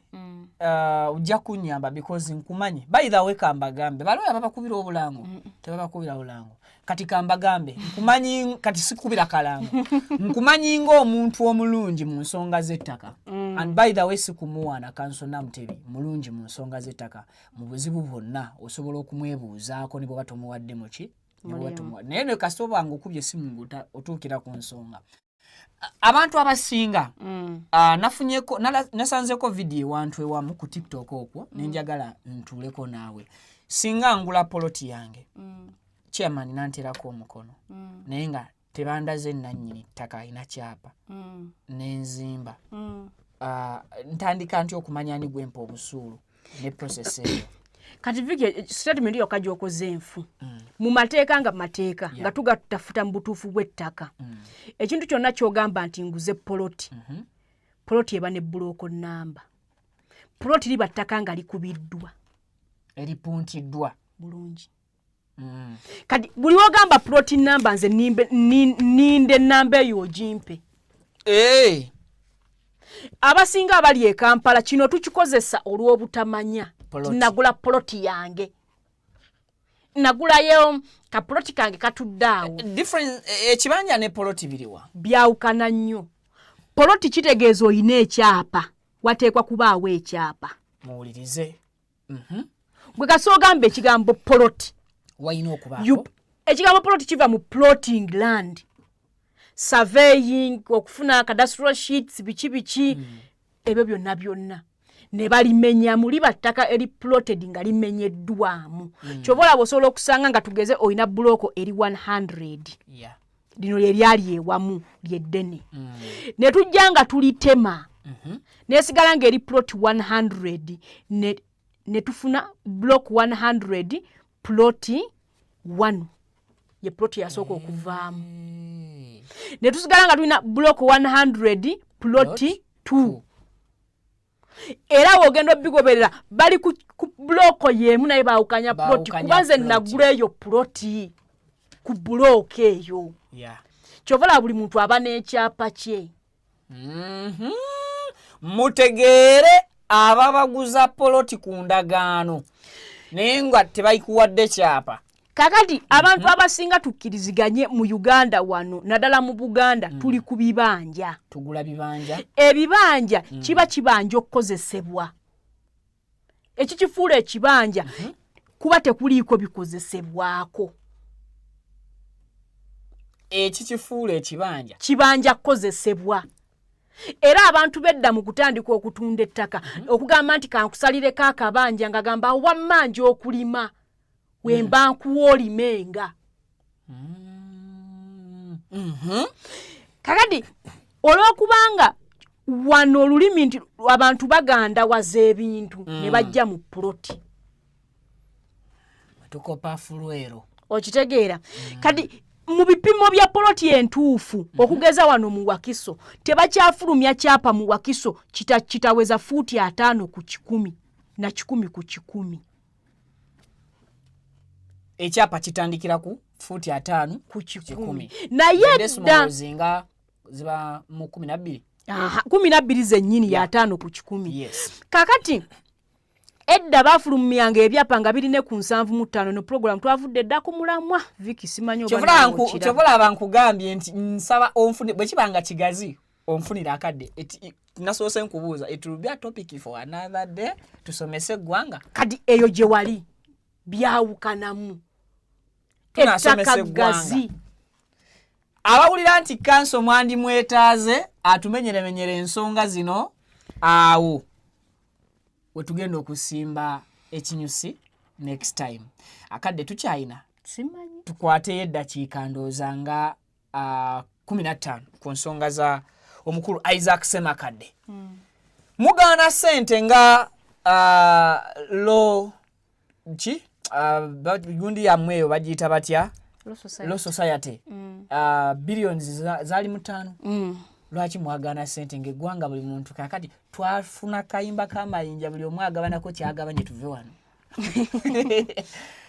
Ojja kunyamba because nkumanyi. By the way, kambagambe, balooya babakubira obulango? Tebabakubira bulango. Kati kambagambe, nkumanyi, kati sikubira kalango, nkumanyi ng'omuntu omulungi mu nsonga z'ettaka. And by the way, sikumuwaana, Kanso Namutebi mulungi mu nsonga z'ettaka. Mu buzibu bwonna osobola okumwebuuzaako ne bwoba tomuwadde muki, ne bwoba tomuwadde, naye ne kasita oba nga okubye essimu ng'otuukira ku nsonga. Abantu abasinga, nafunyeko nasanzeko vidiyo ewantu ewamu ku TikTok okwo, nenjagala ntuuleko naawe. Singa ngula poloti yange, chairman nanterako omukono, naye nga tebandaze nannyini ttaka alina kyapa, nenzimba, ntandika nti okumanya ani gwempa obusuulu ne process eyo? Kati Viki, statement yokka gy'okoze enfu. Mu mateeka, nga mateeka nga tugatafuta mu butuufu bw'ettaka, ekintu kyonna ky'ogamba nti nguze poloti, poloti eba ne block number. Poloti liba ttaka nga likubiddwa. Eripuntiddwa. Bulungi. Kati buli wogamba plot number, nze ninde namba eyo ogimpe. Hey. Abasinga abali e Kampala kino tukikozesa olw'obutamanya. Poloti. Nagula poloti yange, nagulayo kapoloti kange katudde awo. Difference, ekibanja ne poloti biriwa? Byawukana nnyo. Poloti kitegeeza oyina ekyapa, wateekwa kubaawo ekyapa. Muwulirize. Gwe kasi ogamba ekigambo poloti, walina okubaako ekigambo poloti kiva mu plotting land, surveying, okufuna cadastral sheets, biki biki, ebyo byonna byonna ne balimenyamu. Liba ttaka eri plotted nga limenyeddwamu. Kyova olaba osobola okusanga nga tugeze olina buloko eri 100, lino lye lyali ewamu lyeddene, ne tujja nga tulitema nesigala ng'eri plot 100, ne tufuna block 100 plot 1, ye plot yasooka okuvaamu, ne tusigala nga tulina block 100 plot 2. Era wogenda obigoberera, bali ku buloko y'emu, naye baawukanya ploti. Baawukanya Kuba nze ploti. nagula eyo ploti ku bulooka eyo. Kyova olaba buli muntu aba n'ekyapa kye. Mutegeere ababaguza poloti ku ndagaano naye nga tebayikuwadde kyapa. Kakati abantu abasinga, tukkiriziganye, mu Uganda wano, naddala mu Buganda, tuli ku bibanja. Tugula bibanja. Ebibanja kiba kibanja okukozesebwa. Ekikifuula ekibanja kuba tekuliiko bikozesebwako. Ekikifuula ekibanja? Kibanja kukozesebwa. Era abantu bedda mu kutandika okutunda ettaka, okugamba nti kankusalireko akabanja, nga gamba wammanja okulima wemba nkuwa olimenga. Kakati olw'okubanga wano olulimi nti abantu bagandawaza ebintu, ne bajja mu puloti. Tukopa fulwero. Okitegeera? Kati mu bipimo bya poloti entuufu, okugeza wano mu Wakiso, tebakyafulumya kyapa mu Wakiso kitaweza fuuti 50 ku 100 na 100 ku 100. Ekyapa kitandikira ku fuuti 50 ku 100. 100. Naye dda Decimals nga Ziba mu 12. Aha, 12 zennyini, ya 50%. Kakati edda bafulumyanga ebyapa nga birine ku 75. No program twavudde dda ku mulamwa, Viki, simanyi oba naawe okiraba. Kyova olaba nkugambye nti nsaba onfune, bwe kiba nga kigazi onfunire akadde. Nasoose nkubuuza, it will be a topic for another day, tusomese eggwanga. Kati eyo gye wali byawukanamu. Tunaasomesa Ettaka eggwanga. Gazi. Abawulira nti kanso mwandimwetaaze atumenyeremenyere ensonga zino, awo wetugenda okusimba ekinyusi next time. Akadde tukyayina. Simanyi. Tukwateyo eddakiika ndowooza nga 15 ku nsonga za omukulu Isaac Semakadde. Mugaana ssente nga lo ki gundi yammwe eyo bagiyita batya? Law Society. Law Society. Billions zaali mu 5. Lwaki mwagaana ssente ng'eggwanga buli muntu kakati twafuna kayimba k'amayinja, buli omu agabanako kyagabanye, tuve wano?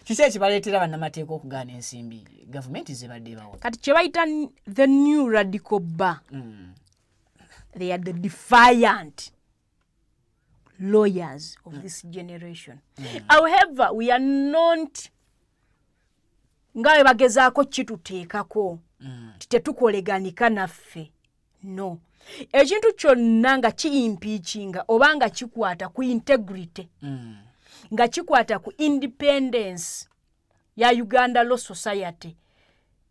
Kiki ekibaleetera bannamateeka okugaana ensimbi gavumenti zebadde ebawa? Kati kye bayita the new radical bar, they are the defiant lawyers of this generation. However, we are not nga bwe bagezaako kituteekako nti tetukoleganika naffe. No, ekintu kyonna nga kiimpeachinga oba nga kikwata ku integrity, nga kikwata ku independence ya Uganda Law Society,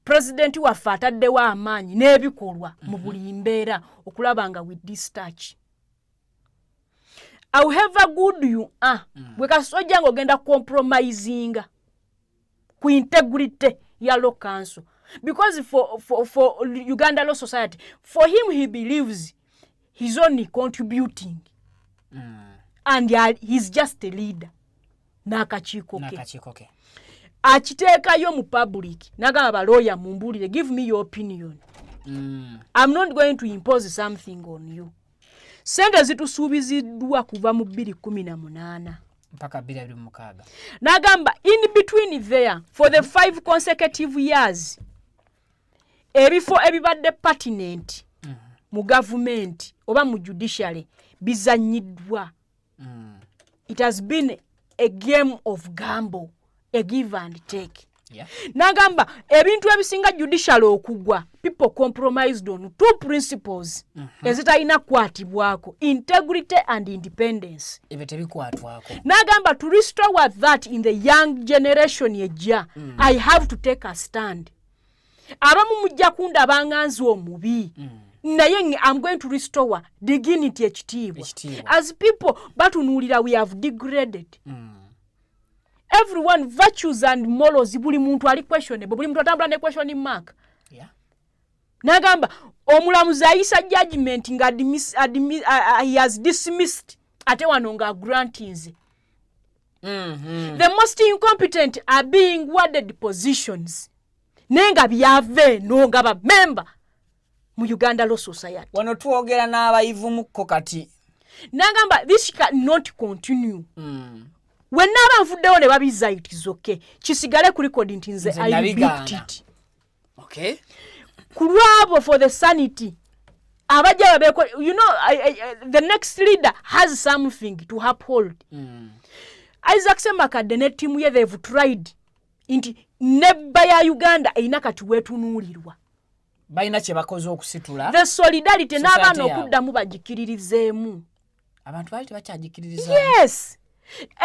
pulezidenti waffe ataddewo amaanyi n'ebikolwa mu buli mbeera okulaba nga we discharge. However good you are, bwe kasojja ng'ogenda compromisinga ku integrity ya law council, because for Uganda Law Society, for him, he believes he's only contributing and he's just a leader n'akakiiko ke. N'akakiiko ke. Akiteekayo mu public n'agamba, "Balooya, mumbuulire, give me your opinion. I'm not going to impose something on you." Sente zitusuubiziddwa kuva mu 2018 mpaka 2026. N'agamba in between there, for the 5 consecutive years, ebifo ebibadde pertinent mu gavumenti oba mu judiciary bizanyiddwa. It has been a game of gamble, a give and take. N'agamba ebintu ebisinga judicial okugwa, people compromised on two principles ezitalina kukwatibwako, integrity and independence. Ebyo tebikwatwako. N'agamba to restore that in the young generation ejja, I have to take a stand. Abamu mujja kundaba nga nze omubi, naye I'm going to restore dignity, ekitiibwa. Ekitiibwa. As people batunuulira, we have degraded everyone, virtues and morals. Buli muntu ali questionable, buli muntu atambula ne question mark. N'agamba omulamuzi ayisa judgment nga he has dismissed, ate wano nga grantinze. The most incompetent are being awarded positions, naye nga byava eno nga bamemba mu Uganda Law Society. Wano twogera n'abayivumukko kati. N'agamba this cannot continue. Wennaaba nvuddewo ne babiza, it is okay, kisigale ku record nti nze Nze I nabigaana. rebuked it. Ku lwabo, for the sanity, abajja babeeko, the next leader has something to uphold. Isaac Semakadde ne ttiimu ye, they've tried nti nebba ya Uganda erina kati weetunuulirwa. Balina kye bakoze okusitula the solidarity society n'abaana yaabwe. okuddamu bagikiririzeemu. Abantu baali tebakyagikiririza. Yes,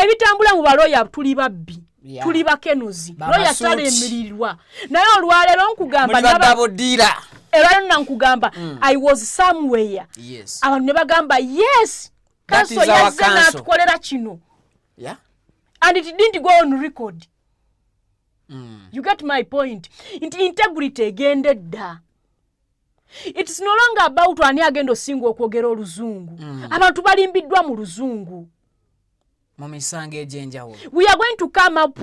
ebitambula mu baloya, tuli babbi, tuli bakenuzi, loya Bamasuuti. talemirirwa. Naye olwaleero nkugamba Muli badabodiira. Olwaleero nankugamba, I was somewhere, abantu ne bagamba, "Yes, That kanso is our yazze council." n'atukolera kino," and it didn't go on record. You get my point nti integrity egenda edda. It's no longer about ani agenda osinga okwogera oluzungu. Abantu balimbiddwa mu luzungu. Mu misango egy'enjawulo. We are going to come up,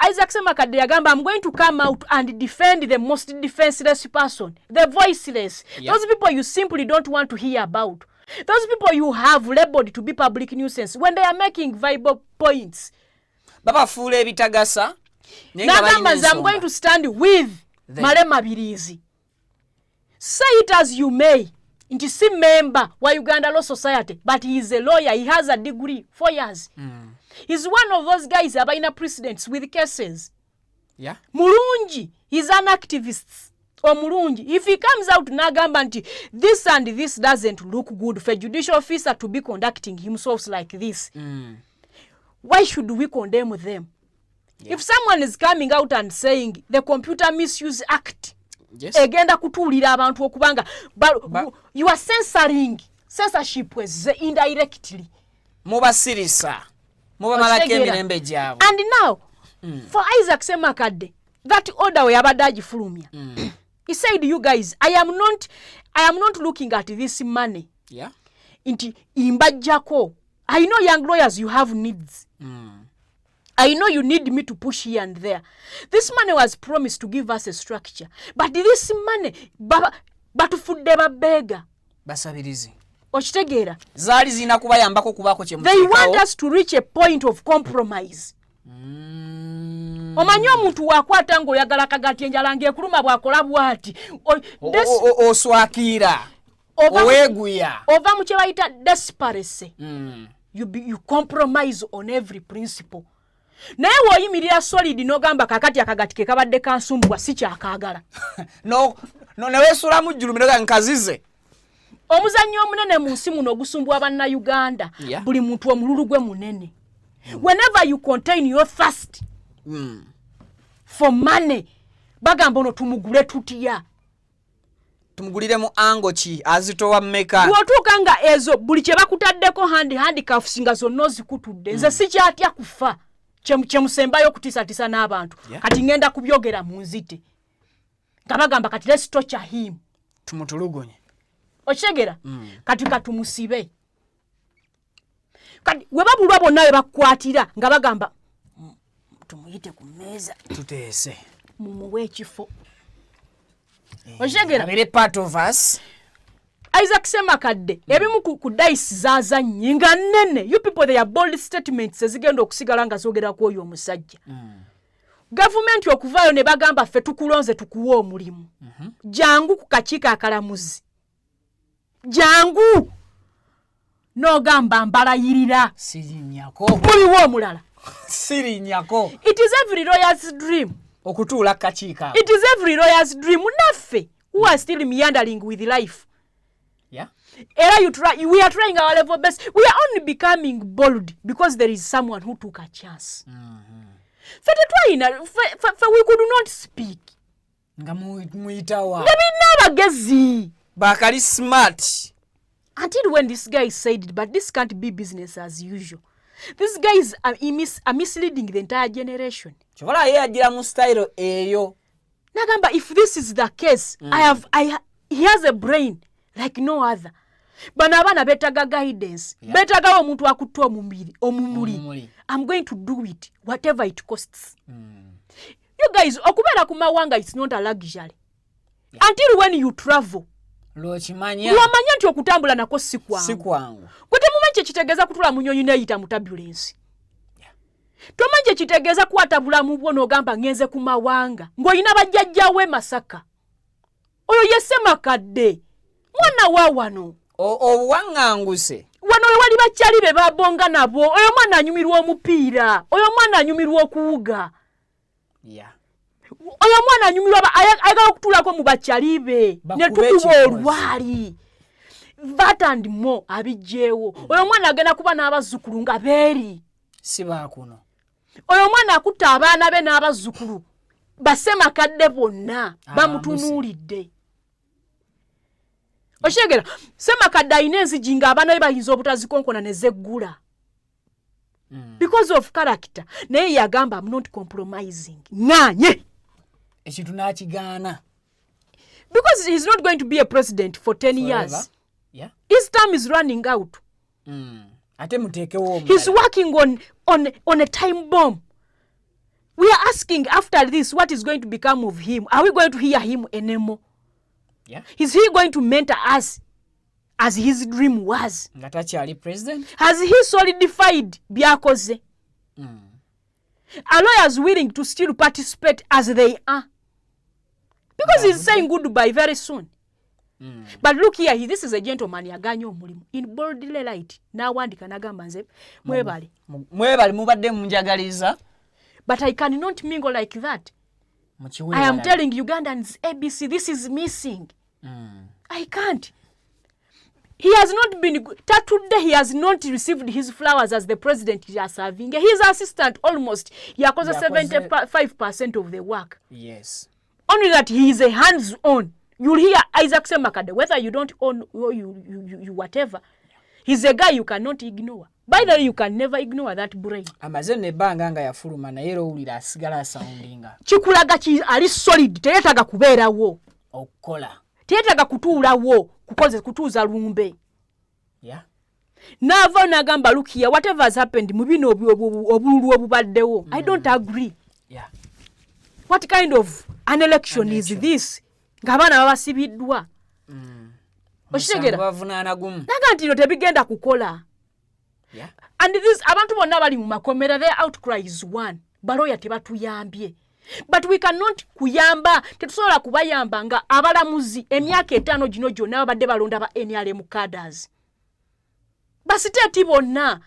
Isaac Semakadde yagamba, "I'm going to come out and defend the most defenseless person, the voiceless, those people you simply don't want to hear about, those people you have labeled to be public nuisance when they are making viable points." Babafuula ebitagasa, naye nga N'agamba balina nze, "I'm going ensonga. to stand with Them. Male Mabirizi." Say it as you may nti si member wa Uganda Law Society, but he is a lawyer. He has a degree, 4 years. He's one of those guys abalina precedents with cases. Mulungi, he's an activist omulungi. If he comes out n'agamba nti this and this doesn't look good for a judicial officer to be conducting himself like this, why should we condemn them? If someone is coming out and saying the Computer Misuse Act egenda kutuulira abantu okubanga you are censoring, censorship ezze indirectly. Mubasirisa, mubamalako Okitegeera? emirembe gyabwe. And now for Isaac Semakadde, that order we yabadde agifulumya, he said, "You guys, I am not looking at this money nti mbajjako. I know, young lawyers, you have needs. I know you need me to push here and there. This money was promised to give us a structure, but this money batufudde babeega." Basabirizi. Okitegeera? Zaali zirina kubayambako kubaako They want kyemuteekawo. Us to reach a point of compromise. Omanyi omuntu wakwata ng'oyagala akagati, enjala ng'ekuluma, bw'akola bw'ati Oswakiira. Oweeguya. Ova mu kye bayita desperacy. You compromise on every principle. Naye w'oyimirira solid n'ogamba kakati akagati ke kabadde kansumbwa, si kyakaagala. Neweesulamu jjulumi noga nkazize. Omuzannyo omunene mu nsi muno ogusumbuwa Bannayuganda, buli muntu omululu gwe munene. Whenever you contain your thirst for money, bagamba ono tumugule tutya? Tumugulire mu ango ki, azitowa mmeka? Bw'otuuka nga ezo buli kye bakutaddeko handcuffs nga zonna ozikutudde, nze sikyatya kufa. Kyemusembayo okutiisatiisa n'abantu. Kati ŋŋenda kubyogera mu nzite nga bagamba kati, "Let's torture him." Tumutulugunye. Okitegeera? Kati katumusibe. Kati we babulwa bonna we bakukwatira nga bagamba, tumuyite ku mmeeza." Tuteese. Mumuwe ekifo." Okitegeera? Abeere part of us. Isaac Semakadde, ebimu ku dice zazannye nga nnene. You people, they are bold statements ezigenda okusigala nga zogerako oyo omusajja. Gavumenti okuvaayo ne bagamba, "Ffe tukulonze, tukuwe omulimu, jangu ku kakiiko akalamuzi, jangu," n'ogamba, "Mbalayirira." Sirinnyako. Muliwo omulala. Sirinnyako. It is every lawyer's dream. Okutuula ku kakiiko ako. It is every lawyer's dream. Naffe who are still meandering with life, era you try, we are trying our level best. We are only becoming bold because there is someone who took a chance. Ffe tetwalina, ffe we could not speak. Nga muyitawa? Nga birina abagezi. Bakali smart. Until when this guy said it, but this can't be business as usual. This guy is are misleading the entire generation. Kyobola ye yagira mu style eyo. Nagamba, if this is the case, he has a brain like no other. Bano abaana beetaga guidance. Beetagawo omuntu akutta omumubiri omumuli. Omumuli. I'm going to do it whatever it costs. You guys, okubeera ku mawanga, it's not a luxury until when you travel. Lwokimanya. Lwomanya nti okutambula nako si Si kwangu. kwangu. Gwe temumanyi kyekitegeeza kutula mu nyonyi neeyita mu turbulence. Tomanyi kyekitegeeza kukwata bulamu bwo n'ogamba ŋŋenze ku mawanga ng'olina bajjajjawe Masaka. Oyo ye Semakadde, mwana wa wano. Obuwaŋŋanguse. Wano we wali bakyali be babonga nabo. Oyo mwana anyumirwa omupiira, oyo mwana anyumirwa okuwuga. Oyo mwana anyumirwa ayagala okutuulako mu bakyali be ne Bakube tukuba ekikozi. olwali. That and more abijjeewo. Oyo mwana agenda kuba n'abazzukulu nga beeri. Si baakuno. Oyo omwana akutta abaana be n'abazzukulu basemakadde bonna bamutunuulidde. Okitegeera? Semakadde alina enzigi ng'abaana be bayinza obutazikonkona ne zeggula because of character. Naye yagamba, "Am not compromising, ŋŋaanye." Ekintu n'akigaana. Because he's not going to be a president for 10 Forever. years. His term is running out. Ate muteekewo He's omulala. Working on a time bomb. We are asking, after this, what is going to become of him? Are we going to hear him anymore? Is he going to mentor us as his dream was? Nga takyali president. Has he solidified byakoze? Are lawyers willing to still participate as they are? Because he's saying goodbye very soon. But look here, this is a gentleman yaganye omulimu in bold light, n'awandika n'agamba, "Nze mwebale." Mwebale, mubadde munjagaliza. "But I cannot mingle like that. I am telling Ugandans ABC, this is missing. I can't." He has not been tatudde, he has not received his flowers as the president he is serving. His assistant almost yakoze 75% of the work. Only that he is a hands on. You'll hear Isaac Ssemakadde, whether you don't own or you whatever. He's a guy you cannot ignore. By the way, you can never ignore that brain. Amaze nebbanga nga yafuluma, naye era owulira asigala asoundinga. Kikulaga ki ali solid, teyeetaaga kubeerawo. Okukola. Teyeetaaga kutuulawo kukoze kutuuza lumbe. N'ava n'agamba, "Look here, whatever has happened mu bino obululu obubaddewo, I don't agree." What kind of an election is this ng'abaana babasibiddwa? Okitegeera? Bavunaana gumu. Naga nti no, tebigenda kukola. And this, abantu bonna bali mu makomera, their outcry is one: baloya tebatuyambye. But we cannot kuyamba, tetusobola kubayamba nga abalamuzi emyaka 5 gino gyonna babadde balonda ba NRM cadres, basiteeti bonna.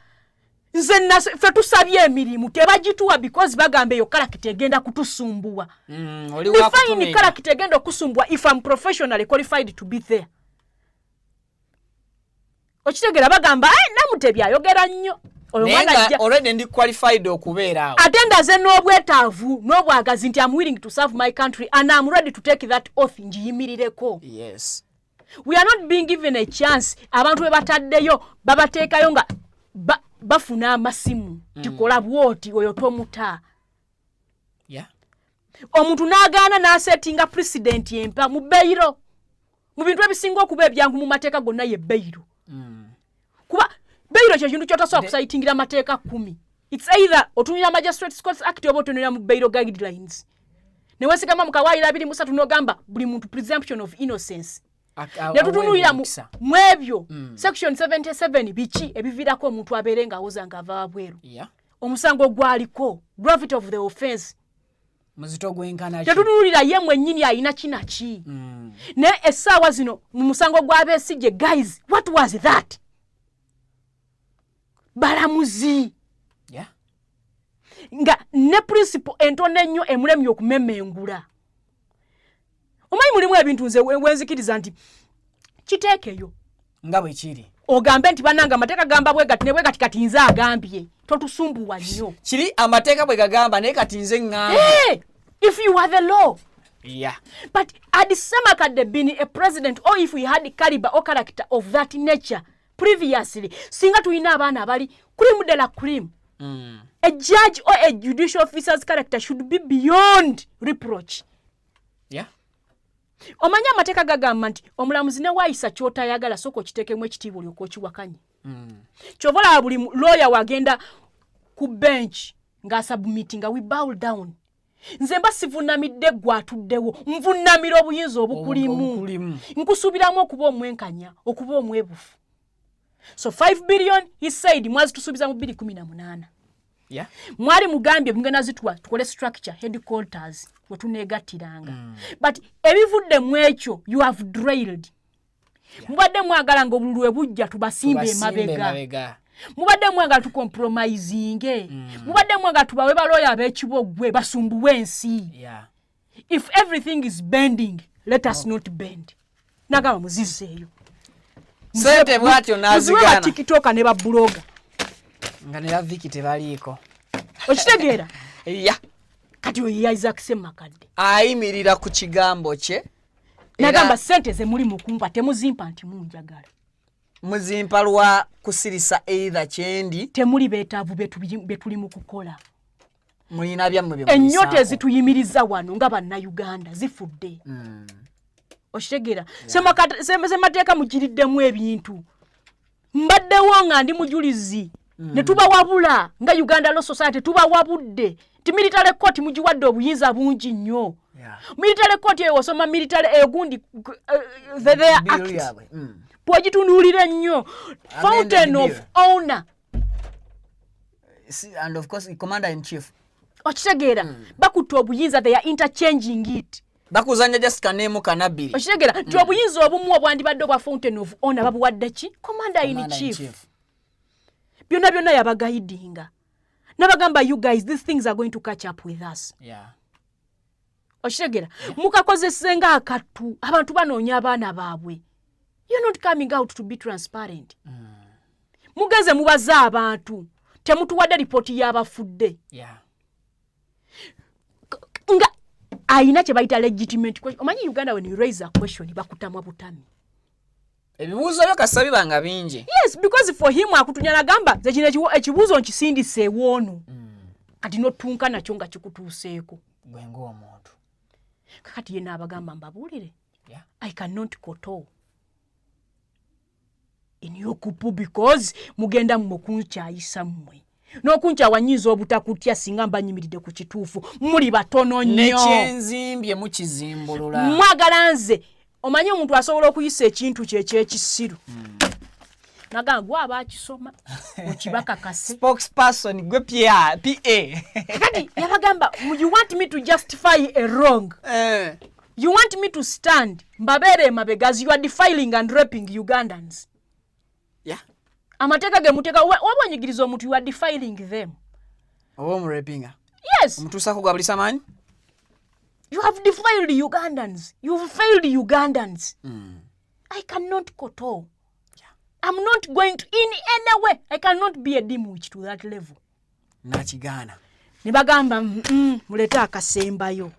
Nze ffe tusabye emirimu, tebagituwa because bagamba eyo character egenda kutusumbuwa. Oli Define wakutumenya. character egenda okusumbuwa if I'm professionally qualified to be there. Okitegeera? Bagamba, "Eh, Namutebi ayogera nnyo oyo Naye mwana nga ajja." already ndi qualified okubeera awo. Ate ndaze n'obwetaavu n'obwagazi nti am willing to serve my country and am ready to take that oath, ngiyimirireko. We are not being given a chance. Abantu be bataddeyo babateekayo nga bafuna amasimu, tikola bwoti, oyo tomuta. Omuntu n'agaana n'asettinga precedent empa mu bail. Mu bintu ebisinga okuba ebyangu mu mateeka gonna ye bail, kuba bail kye kintu kyotasobola kucitingira amateeka 10. It's either otunulira Magistrates Courts Act oba otunulira mu bail guidelines, newesigama mu kawaayiro 23 n'ogamba buli muntu presumption of innocence. Ne tutunulira mu ebyo, section 77, biki ebiviirako omuntu abeere ng'awoza ng'ava wabweru, omusango gwaliko, gravity of the offense, muzito gwenkana ki? Tetutunulira ye mwennyini ayina kinaki. Naye essaawa zino mu musango gw'Abesigye, guys, what was that? Balamuzi nga ne principle entono ennyo emulemye okumemengula. Omanyi mulimu ebintu nze wenzikiriza nti kiteekeyo nga bwe kiri, ogambe nti bannange, amateeka gamba bwe gati ne bwe gati, kati nze agambye totusumbuwa nnyo. Kiri amateeka bwe gagamba, naye kati nze ŋŋamba. Hey, if you are the law. But had Ssemakadde been a president, or if we had caliber or character of that nature previously, singa tulina abaana abali cream de la cream. A judge or a judicial officer's character should be beyond reproach. Omanyi amateeka gagamba nti omulamuzi ne waayisa ky'otayagala, sooka okiteekemu ekitiibwa olyoka okiwakanye. Kyova olaba buli lawyer wagenda ku bench ng'asubmittinga, we bow down. Nze mba sivunamidde gwe atuddewo, nvunamira obuyinza obukulimu. Obukulimu. Nkusuubiramu okuba omwenkanya, okuba omwebufu. So 5 billion, he said, mwazitusuubiza mu 2018. Mwali mugambye mugenda zituwa tukole structure, headquarters wetuneegattiranga. But ebivudde mu ekyo, you have derailed. Mubadde mwagala nga obululu bwe bujja tubasimbe Tubasimbe emabega. Emabega. Mubadde mwagala tucompromisinge, mubadde mwagala tubawe balooya ab'ekibogwe basumbuwe ensi. If everything is bending, let us not bend. Nagamba muzizeeyo. Sente bwatyo Muziwe n'azigaana. Batikitoka ne bablogger. Nga ne baviki tebaliiko. Okitegeera? Ya. Kati oyo ye Isaac Ssemakadde. Ayimirira ku kigambo kye. Nagamba, "Sente ze muli mukumpa temuzimpa nti munjagala." Muzimpa lwa kusirisa either kyendi. Temuli beetaavu betuli mu kukola. Mulina byammwe bye Ennyota muyisaako. ezituyimiriza wano nga Bannayuganda zifudde. Okitegeera? Semateeka mugiriddemu ebintu. Mbaddewo nga ndi mujulizi ne tubawabula nga Uganda Law Society, tubawabudde nti military court mugiwadde obuyinza bungi nnyo. Military court eyo, osoma military egundi, their Bill act, yaabwe. Bw'ogitunuulira ennyo, fountain of bill. honor. And of course commander in chief. Okitegeera? Bakutta obuyinza, they are interchanging it. Bakuzanya just kanemu kanabbiri. Okitegera nti obuyinza obumu obwandibadde obwa fountain of honor babuwadde ki? Commander in Commander in chief. chief. Byonna byonna yabaguidinga, nabagamba, "You guys, these things are going to catch up with us." Okitegera, mukakozese nga akattu. Abantu banoonya abaana baabwe. You're not coming out to be transparent. Mugenze mubaze abantu, temutuwadde lipooti y'abafudde. Nga ayina kye bayita legitimate question. Omanyi Uganda, when you raise a question, bakutamwa butami. Ebibuuzo byo kasita biba nga bingi. Yes, because for him akutunya nagamba, nze kino ekibuuzo nkisindise ewoono. Kati notunka nakyo nga kikutuuseeko. Gwe ng'omuntu. Kakati ye naabagamba, mbabuulire, I cannot kowtow in your coup because mugenda mmwe kunkyayisa, mmwe n'okunkyawa nyinza obutakutya singa mba nyimiridde ku kituufu. Muli batono nnyo. Nekyenzimbye mukizimbulula. Mwagala nze, omanyi omuntu asobola okuyisa ekintu kye ekyekisiru nagamba gwe aba akisoma okibakakase. Spokesperson gwe pa pa. Kati yabagamba, "You want me to justify a wrong? You want me to stand mbabeere emabega as you are defiling and raping Ugandans?" Amateeka ge muteeka, waba onyigiriza omuntu, you are defiling them. Oba omurapinga. Yes. Omutuusako gwa bulisa maanyi. You have defiled Ugandans, you've failed Ugandans. I cannot kowtow. I'm not going to in any way. I cannot be a dimwit to that level. Nakigaana. Ne bagamba, "Mulete akasembayo."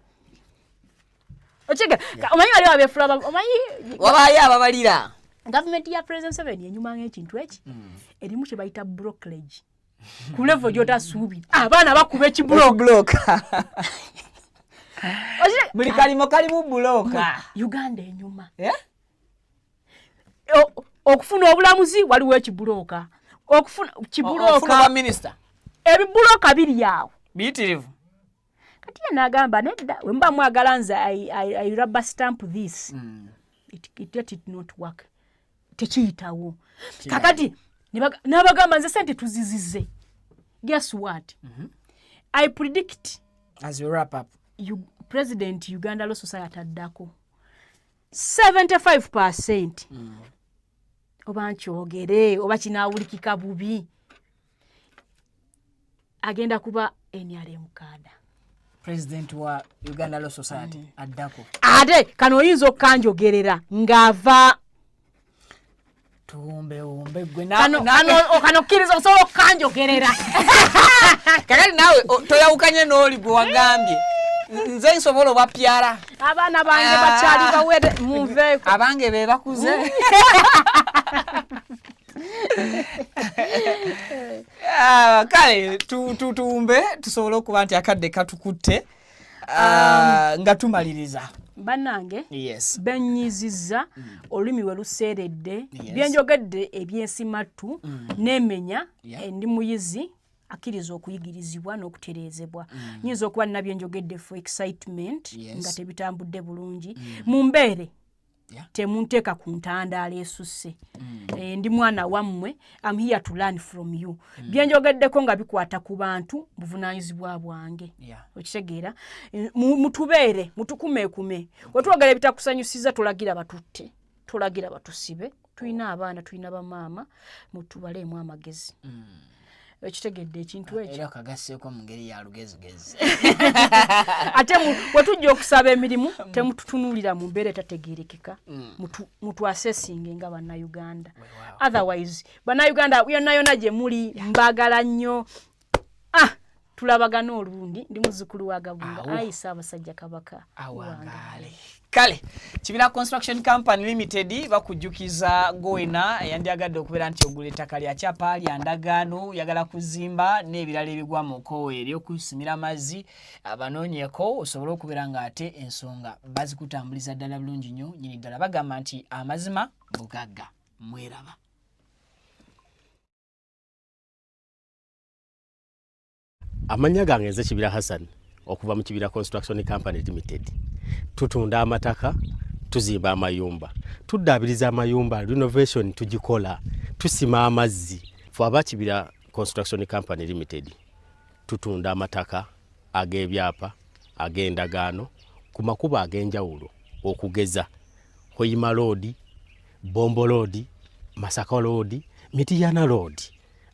Okitegeera? Omanyi wali abeefula omanyi Wabaayo ababalira. Gavumenti ya President Museveni enyuma ng'ekintu eki erimu kye bayita brokerage ku level gy'otasuubira. Abaana bakuba ekibulooka. Bulooka. Buli kalimo kalimu bulooka. Uganda enyuma. Eh? Okufuna obulamuzi waliwo ekibulooka, okufuna Ofuna kibulooka. Obwa minisita. Ebibulooka biri awo. Biyitirivu. Kati ye n'agamba, nedda, we muba mwagala nze I rubber stamp this. Let it not work. Tekiyitawo. Kakati n'abagamba, nze sente tuzizize. Guess what? I predict As we wrap up, President Uganda Law Society addako 75%, oba nkyogere oba kinaawulikika bubi, agenda kuba NRM cadre. President wa Uganda Law Society addako. Ate kano oyinza okkanjogerera ng'ava Tuwumbewumbe gwe. Kano kkiriza osobola okkanjogerera. Kakati naawe toyawukanye n'oli gwe wagambye, nze nsobola obwa pyara. Abaana bange Ah. bakyali bawere, munveeko. Abange be bakuze. Ah, kale tuwumbe tusobole okuba nti akadde katukutte. Ah, nga tumaliriza. Bannange, bennyizizza olulimi we luseeredde. Byenjogedde ebyensimattu nemenya. Ndi muyizi akkiriza okuyigirizibwa n'okutereezebwa. Nyinza okuba nina byenjogedde for excitement nga tebitambudde bulungi mu mbeere. Temunteeka ku ntandaalo esusse. Ndi mwana wammwe. Am here to learn from you. Byenjogeddeko nga bikwata ku bantu, buvunaanyizibwa bwange. Okitegeera? Mutubeere mutukumeekume. Wetwogera ebitakusanyusiza, tolagira batutte, tolagira batusibe. Tulina abaana, tulina bamaama, mutubaleemu amagezi. Ekitegedde ekintu ekyo? Era okagasseeko mu ngeri ya lugezigezi. Ate wetujja okusaba emirimu, temututunuulira mu mbeera etategeerekeka. Mutwasesinge nga Bannayuganda. Otherwise, Bannayuganda yonna yonna gye muli, mbagala nnyo. Ah, tulabagana olundi. Ndi muzzukulu wa Gabunga. Awo. Ayi Ssaabasajja Kabaka. Awangaale. Kale Kibira Construction Company Limited bakujjukiza gowena eyandyagadde okubeera nti ogula ettaka lya kyapa, lya ndagaano, oyagala kuzimba n'ebirala ebigwa mu kkowe ery'okusimira amazzi, abanoonyeko osobole okubeera ng'ate ensonga bazikutambuliza ddala bulungi nnyo nnyini ddala. Bagamba nti amazima bugagga. Mweraba. Amannya gange nze Kibira Hassan okuva mu Kibira Construction Company Limited. Tutunda amataka, tuzimba amayumba, tuddaabiriza amayumba, renovation tugikola, tusima amazzi. Fe aba Kibira Construction Company Limited tutunda amataka ag'ebyapa, ag'endagaano. ku makubo ag'enjawulo okugeza Hoima Road, Bombo Road, Masaka Road, Mityana Road.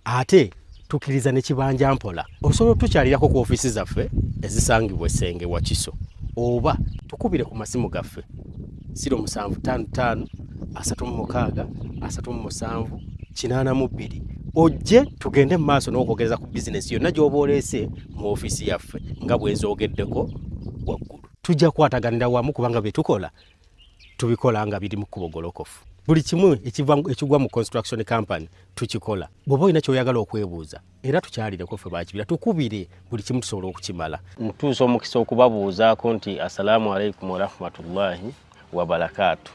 Ate tukkiriza ne kibanja mpola. Osobola otukyalirako ku ofiisi zaffe ezisangibwa e Ssenge Wakiso oba tukubire ku masimu gaffe 0755 36 37 82 ojje tugende mu maaso n'okwogereza ku bizinesi yonna gy'oba oleese mu ofiisi yaffe nga bwe nzoogeddeko waggulu. Tujja kukwataganira wamu kubanga bye tukola tubikola nga biri mu kkubo golokofu. Buli kimu ekigwa mu construction company tukikola. Bw'oba olina ky'oyagala okwebuuza era tukyalireko ffe bakibira, tukubire buli kimu tusobola okukimala. Ntuusa omukisa okubabuuzaako nti assalamu alaikum warahmatullahi wabarakaatu.